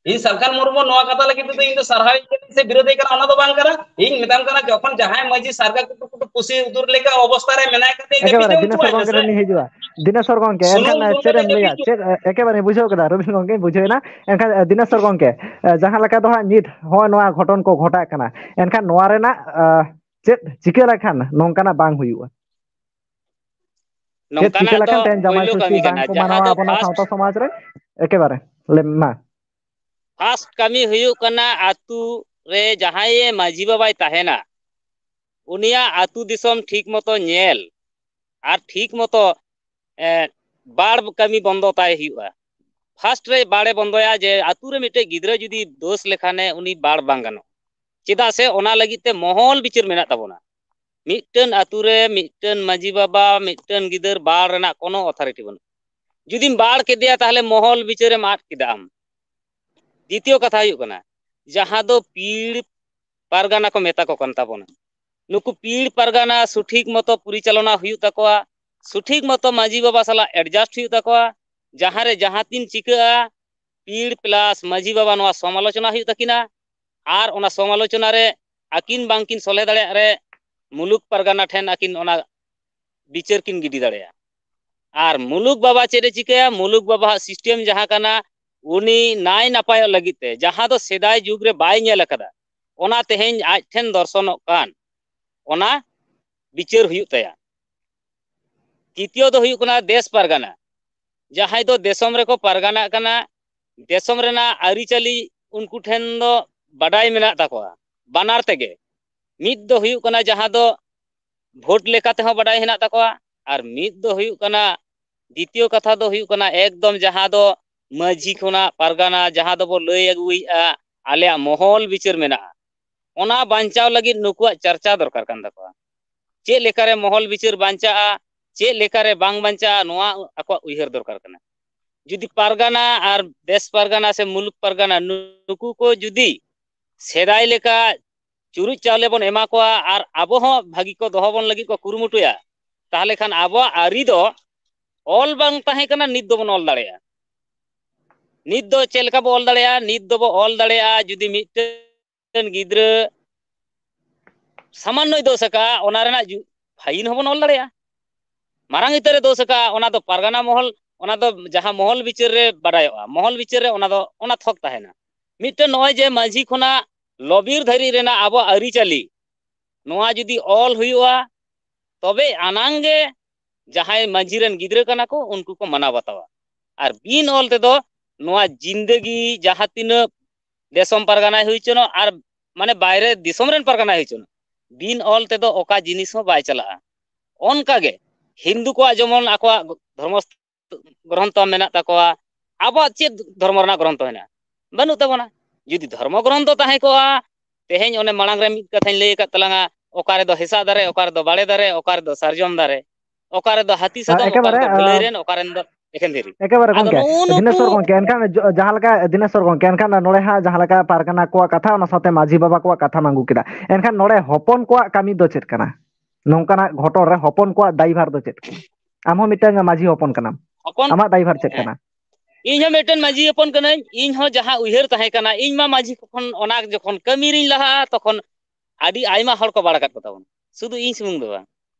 ᱤᱧ ᱥᱟᱞᱠᱷᱟᱱ ᱢᱩᱨᱢᱩ ᱱᱚᱣᱟ ᱠᱟᱛᱷᱟ ᱞᱟᱹᱜᱤᱫ ᱛᱮᱫᱚ ᱤᱧ ᱫᱚ ᱥᱟᱨᱦᱟᱣ ᱤᱧ ᱠᱟᱱᱟ ᱥᱮ ᱵᱤᱨᱳᱫᱷᱤ ᱠᱟᱱᱟ, ᱚᱱᱟ ᱫᱚ ᱵᱟᱝ ᱠᱟᱱᱟ᱾ ᱤᱧ ᱢᱮᱛᱟᱢ ᱠᱟᱱᱟ, ᱡᱚᱠᱷᱚᱱ ᱡᱟᱦᱟᱸᱭ ᱢᱟᱹᱡᱷᱤ ᱥᱟᱨᱜᱟ ᱠᱩᱴᱩ ᱠᱩᱴᱩ ᱯᱩᱥᱤ ᱩᱫᱩᱨ ᱞᱮᱠᱟ ᱚᱵᱚᱥᱛᱟ ᱨᱮ ᱢᱮᱱᱟᱭ ᱠᱟᱛᱮ ᱤᱧ ᱫᱚ ᱮᱠᱮᱵᱟᱨᱮ ᱵᱤᱡᱚᱭ ᱫᱤᱱᱮᱥᱚᱨ ᱦᱚᱪᱚᱣᱟᱭ ᱜᱚᱝᱠᱮ ᱢᱮᱥᱮ᱾ ᱴᱷᱮᱱ ᱞᱤᱧ ᱦᱤᱡᱩᱜᱼᱟ᱾ ᱫᱤᱱᱮᱥᱚᱨ ᱜᱚᱝᱠᱮ, ᱥᱩᱱᱩᱢ ᱮᱱᱠᱷᱟᱱ ᱫᱩᱞ ᱪᱮᱫ ᱠᱟᱛᱮ ᱮᱢ ᱜᱮ ᱞᱟᱹᱭᱟ? ᱵᱤᱡᱚᱭ ᱪᱮᱫ, ᱮᱠᱮᱵᱟᱨᱮ ᱵᱩᱡᱷᱟᱹᱣ ᱠᱮᱫᱟ᱾ ᱨᱚᱵᱤᱱ ᱜᱚᱝᱠᱮ, ᱵᱩᱡᱷᱟᱹᱣ ᱮᱱᱟ᱾ ᱮᱱᱠᱷᱟᱱ ᱫᱤᱱᱮᱥᱚᱨ ᱜᱚᱝᱠᱮ, ᱡᱟᱦᱟᱸ ᱞᱮᱠᱟ ᱫᱚ ᱦᱟᱸᱜ ᱱᱤᱛ ᱦᱚᱸᱜᱼᱚᱭ ᱱᱚᱣᱟ ᱜᱷᱚᱴᱚᱱ ᱠᱚ ᱜᱷᱚᱴᱟᱜ ᱠᱟᱱᱟ, ᱮᱱᱠᱷᱟᱱ ᱱᱚᱣᱟ ᱨᱮᱱᱟᱜ ᱪᱮᱫ ᱪᱤᱠᱟᱹ ᱞᱮᱠᱷᱟᱱ ᱱᱚᱝᱠᱟᱱᱟᱜ ᱵᱟᱝ ᱦᱩᱭᱩᱜᱼᱟ? ᱪᱮᱫ ᱪᱤᱠᱟᱹ ᱱᱚᱝᱠᱟᱱᱟᱜ ᱫᱚ ᱞᱮᱠᱷᱟᱱ ᱛᱮᱦᱮᱧ ᱡᱟᱢᱟᱭ ᱯᱳᱭᱞᱳ ᱥᱚᱥᱴᱤ ᱠᱟᱹᱢᱤ ᱵᱟᱝ ᱠᱟᱱᱟ, ᱠᱚ ᱡᱟᱦᱟᱸ ᱢᱟᱱᱟᱣᱟ ᱫᱚ ᱟᱵᱚᱱᱟᱜ ᱯᱷᱟᱥᱴ ᱥᱟᱶᱛᱟ ᱥᱚᱢᱟᱡᱽ ᱨᱮ? ᱮᱠᱮᱵᱟᱨᱮ ᱞᱟᱹᱭ ᱢᱟ᱾ ᱯᱷᱟᱥᱴ ᱠᱟᱹᱢᱤ ᱦᱩᱭᱩᱜ ᱠᱟᱱᱟ, ᱟᱹᱛᱩ ᱨᱮ ᱡᱟᱦᱟᱸᱭᱮ ᱢᱟᱹᱡᱷᱤ ᱵᱟᱵᱟᱭ ᱛᱟᱦᱮᱱᱟ, ᱩᱱᱤᱭᱟᱜ ᱟᱹᱛᱩ ᱫᱤᱥᱚᱢ ᱴᱷᱤᱠ ᱢᱚᱛᱚ ᱧᱮᱞ ᱟᱨ ᱴᱷᱤᱠ ᱢᱚᱛᱚ, ᱮ, ᱵᱟᱲ ᱠᱟᱹᱢᱤ ᱵᱚᱱᱫᱚ ᱛᱟᱭ ᱦᱩᱭᱩᱜᱼᱟ᱾ ᱯᱷᱟᱥᱴ ᱨᱮ ᱵᱟᱲᱮ ᱵᱚᱱᱫᱚᱭᱟ ᱡᱮ ᱟᱹᱛᱩ ᱨᱮ ᱢᱤᱫᱴᱮᱡ ᱜᱤᱫᱽᱨᱟᱹ ᱡᱩᱫᱤ ᱫᱳᱥ ᱞᱮᱠᱷᱟᱱᱮ ᱩᱱᱤ ᱵᱟᱲ ᱵᱟᱝ ᱜᱟᱱᱚᱜᱼᱟ᱾ ᱪᱮᱫᱟᱜ ᱥᱮ ᱚᱱᱟ ᱞᱟᱹᱜᱤᱫ ᱛᱮ ᱢᱚᱦᱚᱞ ᱵᱤᱪᱟᱹᱨ ᱢᱮᱱᱟᱜ ᱛᱟᱵᱚᱱᱟ᱾ ᱢᱤᱫᱴᱟᱹᱱ ᱟᱹᱛᱩ ᱨᱮ ᱢᱤᱫᱴᱟᱹᱱ ᱢᱟᱹᱡᱷᱤ ᱵᱟᱵᱟ, ᱢᱤᱫᱴᱟᱹᱱ ᱜᱤᱫᱟᱹᱨ ᱵᱟᱲ ᱨᱮᱱᱟᱜ ᱠᱳᱱᱳ ᱚᱛᱷᱚᱨᱤᱴᱤ ᱵᱟᱹᱱᱩᱜᱼᱟ᱾ ᱡᱩᱫᱤᱢ ᱵᱟᱲ ᱠᱮᱫᱮᱭᱟ, ᱛᱟᱦᱞᱮ ᱢᱚᱦᱚᱞ ᱵᱤᱪᱟᱹᱨᱮᱢ ᱟᱫ ᱠᱮᱫᱟ ᱟᱢ᱾ ᱫᱤᱛᱤᱭᱚ ᱠᱟᱛᱷᱟ ᱦᱩᱭᱩᱜ ᱠᱟᱱᱟ, ᱡᱟᱦᱟᱸ ᱫᱚ ᱯᱤᱲ ᱯᱟᱨᱜᱟᱱᱟ ᱠᱚ ᱢᱮᱛᱟ ᱠᱚ ᱠᱟᱱ ᱛᱟᱵᱚᱱᱟ᱾ ᱱᱩᱠᱩ ᱯᱤᱲ ᱯᱟᱨᱜᱟᱱᱟ ᱥᱚᱴᱷᱤᱠ ᱢᱚᱛᱚ ᱯᱚᱨᱤᱪᱟᱞᱚᱱᱟ ᱦᱩᱭᱩᱜ ᱛᱟᱠᱚᱣᱟ, ᱥᱚᱴᱷᱤᱠ ᱢᱚᱛᱚ ᱢᱟᱹᱡᱷᱤ ᱵᱟᱵᱟ ᱥᱟᱞᱟᱜ ᱮᱰᱡᱟᱥᱴ ᱦᱩᱭᱩᱜ ᱛᱟᱠᱚᱣᱟ᱾ ᱡᱟᱦᱟᱸ ᱨᱮ ᱡᱟᱦᱟᱸ ᱛᱤᱱ ᱪᱤᱠᱟᱹᱜᱼᱟ, ᱯᱤᱲ ᱯᱞᱟᱥ ᱢᱟᱹᱡᱷᱤ ᱵᱟᱵᱟ ᱱᱚᱣᱟ ᱥᱚᱢᱟᱞᱳᱪᱚᱱᱟ ᱦᱩᱭᱩᱜ ᱛᱟᱹᱠᱤᱱᱟ᱾ ᱟᱨ ᱚᱱᱟ ᱥᱚᱢᱟᱞᱳᱪᱚᱱᱟ ᱨᱮ ᱟᱹᱠᱤᱱ ᱵᱟᱝᱠᱤᱱ ᱥᱚᱞᱦᱮ ᱫᱟᱲᱮᱭᱟᱜ ᱨᱮ ᱢᱩᱞᱩᱠ ᱯᱟᱨᱜᱟᱱᱟ ᱴᱷᱮᱱ ᱟᱹᱠᱤᱱ ᱚᱱᱟ ᱵᱤᱪᱟᱹᱨ ᱠᱤᱱ ᱜᱤᱰᱤ ᱫᱟᱲᱮᱭᱟᱜᱼᱟ᱾ ᱟᱨ ᱢᱩᱞᱩᱠ ᱵᱟᱵᱟ ᱪᱮᱫ ᱮ ᱪᱤᱠᱟᱹᱭᱟ? ᱢᱩᱞᱩᱠ ᱵᱟᱵᱟᱣᱟᱜ ᱥᱤᱥᱴᱮᱢ ᱡᱟᱦᱟᱸ ᱠᱟᱱᱟ, ᱩᱱᱤ ᱱᱟᱭ ᱱᱟᱯᱟᱭᱚᱜ ᱞᱟᱹᱜᱤᱫ ᱛᱮ, ᱡᱟᱦᱟᱸ ᱫᱚ ᱥᱮᱫᱟᱭ ᱡᱩᱜᱽ ᱨᱮ ᱵᱟᱭ ᱧᱮᱞ ᱟᱠᱟᱫᱟ, ᱚᱱᱟ ᱛᱮᱦᱮᱧ ᱟᱡ ᱴᱷᱮᱱ ᱫᱚᱨᱥᱚᱱᱚᱜ ᱠᱟᱱ, ᱚᱱᱟ ᱵᱤᱪᱟᱹᱨ ᱦᱩᱭᱩᱜ ᱛᱟᱭᱟ᱾ ᱛᱤᱛᱤᱭᱚ ᱫᱚ ᱦᱩᱭᱩᱜ ᱠᱟᱱᱟ ᱫᱮᱥ ᱯᱟᱨᱜᱟᱱᱟ, ᱡᱟᱦᱟᱸᱭ ᱫᱚ ᱫᱤᱥᱚᱢ ᱨᱮᱠᱚ ᱯᱟᱨᱜᱟᱱᱟᱜ ᱠᱟᱱᱟ, ᱫᱤᱥᱚᱢ ᱨᱮᱱᱟᱜ ᱟᱹᱨᱤᱪᱟᱹᱞᱤ ᱩᱱᱠᱩ ᱴᱷᱮᱱ ᱫᱚ ᱵᱟᱰᱟᱭ ᱢᱮᱱᱟᱜ ᱛᱟᱠᱚᱣᱟ ᱵᱟᱱᱟᱨ ᱛᱮᱜᱮ᱾ ᱢᱤᱫ ᱫᱚ ᱦᱩᱭᱩᱜ ᱠᱟᱱᱟ ᱡᱟᱦᱟᱸ ᱫᱚ ᱵᱷᱳᱴ ᱞᱮᱠᱟ ᱛᱮᱦᱚᱸ ᱵᱟᱰᱟᱭ ᱦᱮᱱᱟᱜ ᱛᱟᱠᱚᱣᱟ, ᱟᱨ ᱢᱤᱫ ᱫᱚ ᱦᱩᱭᱩᱜ ᱠᱟᱱᱟ, ᱫᱤᱛᱤᱭᱚ ᱠᱟᱛᱷᱟ ᱫᱚ ᱦᱩᱭᱩᱜ ᱠᱟᱱᱟ, ᱮᱠᱫᱚᱢ ᱡᱟᱦᱟᱸ ᱫᱚ ᱢᱟᱹᱡᱷᱤ ᱠᱷᱚᱱᱟᱜ ᱯᱟᱨᱜᱟᱱᱟ, ᱡᱟᱦᱟᱸ ᱫᱚᱵᱚ ᱞᱟᱹᱭ ᱟᱹᱜᱩᱭᱮᱫᱼᱟ, ᱟᱞᱮᱭᱟᱜ ᱢᱚᱦᱚᱞ ᱵᱤᱪᱟᱹᱨ ᱢᱮᱱᱟᱜᱼᱟ, ᱚᱱᱟ ᱵᱟᱧᱪᱟᱣ ᱞᱟᱹᱜᱤᱫ ᱱᱩᱠᱩᱣᱟᱜ ᱪᱟᱨᱪᱟ ᱫᱚᱨᱠᱟᱨ ᱠᱟᱱ ᱛᱟᱠᱚᱣᱟ᱾ ᱪᱮᱫ ᱞᱮᱠᱟᱨᱮ ᱢᱚᱦᱚᱞ ᱵᱤᱪᱟᱹᱨ ᱵᱟᱧᱪᱟᱜᱼᱟ, ᱪᱮᱫ ᱞᱮᱠᱟᱨᱮ ᱵᱟᱝ ᱵᱟᱧᱪᱟᱜᱼᱟ, ᱱᱚᱣᱟ ᱟᱠᱚᱣᱟᱜ ᱩᱭᱦᱟᱹᱨ ᱫᱚᱨᱠᱟᱨ ᱠᱟᱱᱟ᱾ ᱡᱩᱫᱤ ᱯᱟᱨᱜᱟᱱᱟ ᱟᱨ ᱫᱮᱥ ᱯᱟᱨᱜᱟᱱᱟ ᱥᱮ ᱢᱩᱞᱩᱠ ᱯᱟᱨᱜᱟᱱᱟ, ᱱᱩᱠᱩ ᱠᱚ ᱡᱩᱫᱤ ᱥᱮᱫᱟᱭ ᱞᱮᱠᱟ ᱪᱩᱨᱩᱡ ᱪᱟᱣᱞᱮ ᱵᱚᱱ ᱮᱢᱟ ᱠᱚᱣᱟ ᱟᱨ ᱟᱵᱚ ᱦᱚᱸ ᱵᱷᱟᱹᱜᱤ ᱠᱚ ᱫᱚᱦᱚ ᱵᱚᱱ ᱞᱟᱹᱜᱤᱫ ᱠᱚ ᱠᱩᱨᱩᱢᱩᱴᱩᱭᱟ, ᱛᱟᱦᱚᱞᱮ ᱠᱷᱟᱱ ᱟᱵᱚᱣᱟᱜ ᱟᱹᱨᱤ ᱫᱚ ᱚᱞ ᱵᱟᱝ ᱛᱟᱦᱮᱸ ᱠᱟᱱᱟ, ᱱᱤᱛ ᱫᱚᱵᱚᱱ ᱚᱞ ᱫᱟᱲᱮᱭᱟᱜᱼᱟ᱾ ᱱᱤᱛ ᱫᱚ ᱪᱮᱫ ᱞᱮᱠᱟ ᱵᱚ ᱚᱞ ᱫᱟᱲᱮᱭᱟᱜᱼᱟ? ᱱᱤᱛ ᱫᱚᱵᱚ ᱚᱞ ᱫᱟᱲᱮᱭᱟᱜᱼᱟ, ᱡᱩᱫᱤ ᱢᱤᱫᱴᱮᱱ ᱜᱤᱫᱽᱨᱟᱹ ᱥᱟᱢᱟᱱᱱᱚᱭ ᱫᱳᱥ ᱟᱠᱟᱫᱼᱟ, ᱚᱱᱟ ᱨᱮᱱᱟᱜ ᱡᱩ-, ᱯᱷᱟᱭᱤᱱ ᱦᱚᱸᱵᱚᱱ ᱚᱞ ᱫᱟᱲᱮᱭᱟᱜᱼᱟ᱾ ᱢᱟᱨᱟᱝ ᱩᱛᱟᱹᱨᱮ ᱫᱳᱥ ᱟᱠᱟᱫᱼᱟ, ᱚᱱᱟ ᱫᱚ ᱯᱟᱨᱜᱟᱱᱟ ᱢᱚᱦᱚᱞ, ᱚᱱᱟ ᱫᱚ ᱡᱟᱦᱟᱸ ᱢᱚᱦᱚᱞ ᱵᱤᱪᱟᱹᱨ ᱨᱮ ᱵᱟᱰᱟᱭᱚᱜᱼᱟ, ᱢᱚᱦᱚᱞ ᱵᱤᱪᱟᱹᱨ ᱨᱮ ᱚᱱᱟ ᱫᱚ, ᱚᱱᱟ ᱛᱷᱚᱠ ᱛᱟᱦᱮᱱᱟ᱾ ᱢᱤᱫᱴᱮᱱ ᱱᱚᱜᱼᱚᱭ ᱡᱮ ᱢᱟᱹᱡᱷᱤ ᱠᱷᱚᱱᱟᱜ ᱞᱚᱵᱤᱨ ᱫᱷᱟᱹᱨᱤᱡ ᱨᱮᱱᱟᱜ ᱟᱵᱚᱣᱟᱜ ᱟᱹᱨᱤᱪᱟᱹᱞᱤ, ᱱᱚᱣᱟ ᱡᱩᱫᱤ ᱚᱞ ᱦᱩᱭᱩᱜᱼᱟ, ᱛᱚᱵᱮ ᱟᱱᱟᱝ ᱜᱮ ᱡᱟᱦᱟᱸᱭ ᱢᱟᱹᱡᱷᱤ ᱨᱮᱱ ᱜᱤᱫᱽᱨᱟᱹ ᱠᱟᱱᱟ ᱠᱚ, ᱩᱱᱠᱩ ᱠᱚ ᱢᱟᱱᱟᱣ ᱵᱟᱛᱟᱣᱟ᱾ ᱟᱨ ᱵᱤᱱ ᱚᱞ ᱛᱮᱫᱚ ᱱᱚᱣᱟ ᱡᱤᱱᱫᱮᱜᱤ ᱡᱟᱦᱟᱸ ᱛᱤᱱᱟᱹᱜ ᱫᱤᱥᱚᱢ ᱯᱟᱨᱜᱟᱱᱟᱭ ᱦᱩᱭ ᱦᱚᱪᱚᱱᱚᱜ, ᱟᱨ ᱢᱟᱱᱮ ᱵᱟᱭᱨᱮ ᱫᱤᱥᱚᱢ ᱨᱮᱱ ᱯᱟᱨᱜᱟᱱᱟᱭ ᱦᱩᱭ ᱦᱚᱪᱚᱱᱚᱜ, ᱵᱤᱱ ᱚᱞ ᱛᱮᱫᱚ ᱚᱠᱟ ᱡᱤᱱᱤᱥ ᱦᱚᱸ ᱵᱟᱭ ᱪᱟᱞᱟᱜᱼᱟ᱾ ᱚᱱᱠᱟᱜᱮ ᱦᱤᱱᱫᱩ ᱠᱚᱣᱟᱜ ᱡᱮᱢᱚᱱ ᱟᱠᱚᱣᱟᱜ ᱫᱷᱚᱨᱢᱚ ᱜᱨᱚᱱᱛᱷᱚ ᱢᱮᱱᱟᱜ ᱛᱟᱠᱚᱣᱟ, ᱟᱵᱚᱣᱟᱜ ᱪᱮᱫ ᱫᱷᱚᱨᱢᱚ ᱨᱮᱱᱟᱜ ᱜᱨᱚᱱᱛᱷᱚ ᱦᱮᱱᱟᱜᱼᱟ? ᱵᱟᱹᱱᱩᱜ ᱛᱟᱵᱚᱱᱟ᱾ ᱡᱩᱫᱤ ᱫᱷᱚᱨᱢᱚ ᱜᱨᱚᱱᱛᱷᱚ ᱛᱟᱦᱮᱸ ᱠᱚᱜᱼᱟ, ᱛᱮᱦᱮᱧ ᱚᱱᱮ ᱢᱟᱲᱟᱝ ᱨᱮ ᱢᱤᱫ ᱠᱟᱛᱷᱟᱧ ᱞᱟᱹᱭ ᱟᱠᱟᱫ ᱛᱟᱞᱟᱝᱟ, ᱚᱠᱟ ᱨᱮᱫᱚ ᱦᱮᱸᱥᱟᱜ ᱫᱟᱨᱮ, ᱚᱠᱟ ᱨᱮᱫᱚ ᱵᱟᱲᱮ ᱫᱟᱨᱮ, ᱚᱠᱟ ᱨᱮᱫᱚ ᱥᱟᱨᱡᱚᱢ ᱫᱟᱨᱮ, ᱚᱠᱟ ᱨᱮᱫᱚ ᱦᱟᱹᱛᱤ ᱥᱟᱫᱚᱢ, ᱚᱠᱟ ᱮᱠᱮᱵᱟᱨᱮ, ᱨᱮᱫᱚ ᱵᱷᱟᱹᱞᱟᱹᱭ ᱟᱸ, ᱨᱮᱱ, ᱚᱠᱟ ᱨᱮᱱ ᱫᱚ ᱮᱠᱷᱮᱱ ᱫᱷᱤᱨᱤ᱾ ᱮᱠᱮᱵᱟᱨᱮ ᱟᱫᱚ ᱜᱚᱢᱠᱮ, ᱱᱩᱜᱼᱩ ᱫᱤᱱᱮᱥᱥᱚᱨ ᱱᱩᱠᱩ ᱜᱚᱢᱠᱮ, ᱮᱱᱠᱷᱟᱱ ᱡᱚ-, ᱡᱟᱦᱟᱸ ᱞᱮᱠᱟ, ᱫᱤᱱᱮᱥᱥᱚᱨ ᱜᱚᱢᱠᱮ, ᱮᱱᱠᱷᱟᱱ ᱱᱚᱰᱮ ᱦᱟᱸᱜ ᱡᱟᱦᱟᱸ ᱞᱮᱠᱟ ᱯᱟᱨᱜᱟᱱᱟ ᱠᱚᱣᱟᱜ ᱠᱟᱛᱷᱟ, ᱚᱱᱟ ᱥᱟᱶᱛᱮ ᱢᱟᱹᱡᱷᱤ ᱵᱟᱵᱟ ᱠᱚᱣᱟᱜ ᱠᱟᱛᱷᱟ ᱢᱟᱝᱜᱩ ᱠᱮᱫᱟ, ᱮᱱᱠᱷᱟᱱ ᱱᱚᱰᱮ ᱦᱚᱯᱚᱱ ᱠᱚᱣᱟᱜ ᱠᱟᱹᱢᱤ ᱫᱚ ᱪᱮᱫ ᱠᱟᱱᱟ? ᱱᱚᱝᱠᱟᱱᱟᱜ ᱜᱷᱚᱴᱚᱱ ᱨᱮ ᱦᱚᱯᱚᱱ ᱠᱚᱣᱟᱜ ᱫᱟᱭᱵᱷᱟᱨ ᱫᱚ ᱪᱮᱫ ᱠᱟᱱᱟ? ᱟᱢ ᱦᱚᱸ ᱢᱤᱫᱴᱟᱝ ᱢᱟᱹᱡᱷᱤ ᱦᱚᱯᱚᱱ ᱠᱟᱱᱟᱢ, ᱦᱚᱯᱚᱱ, ᱟᱢᱟᱜ ᱫᱟᱭᱵᱷᱟᱨ ᱪᱮᱫ ᱦᱮᱸ, ᱠᱟᱱᱟ? ᱤᱧ ᱦᱚᱸ ᱢᱤᱫᱴᱮᱱ ᱢᱟᱹᱡᱷᱤ ᱦᱚᱯᱚᱱ ᱠᱟᱹᱱᱟᱹᱧ᱾ ᱤᱧ ᱦᱚᱸ ᱡᱟᱦᱟᱸ ᱩᱭᱦᱟᱹᱨ ᱛᱟᱦᱮᱸ ᱠᱟᱱᱟ, ᱤᱧ ᱢᱟ ᱢᱟᱹᱡᱷᱤ ᱠᱷᱚᱱ ᱚᱱᱟ ᱡᱚᱠᱷᱚᱱ ᱠᱟᱹᱢᱤ ᱨᱤᱧ ᱞᱟᱦᱟᱜᱼᱟ, ᱛᱚᱠᱷᱚᱱ ᱟᱹᱰᱤ ᱟᱭᱢᱟ ᱦᱚᱲ ᱠᱚ ᱵᱟᱲ ᱟᱠᱟᱫ ᱠᱚ ᱛᱟᱵᱚᱱᱟ᱾ ᱥᱩᱫᱷᱩ ᱤᱧ ᱥᱩᱢᱩᱝ ᱫᱚ ᱵᱟᱝ,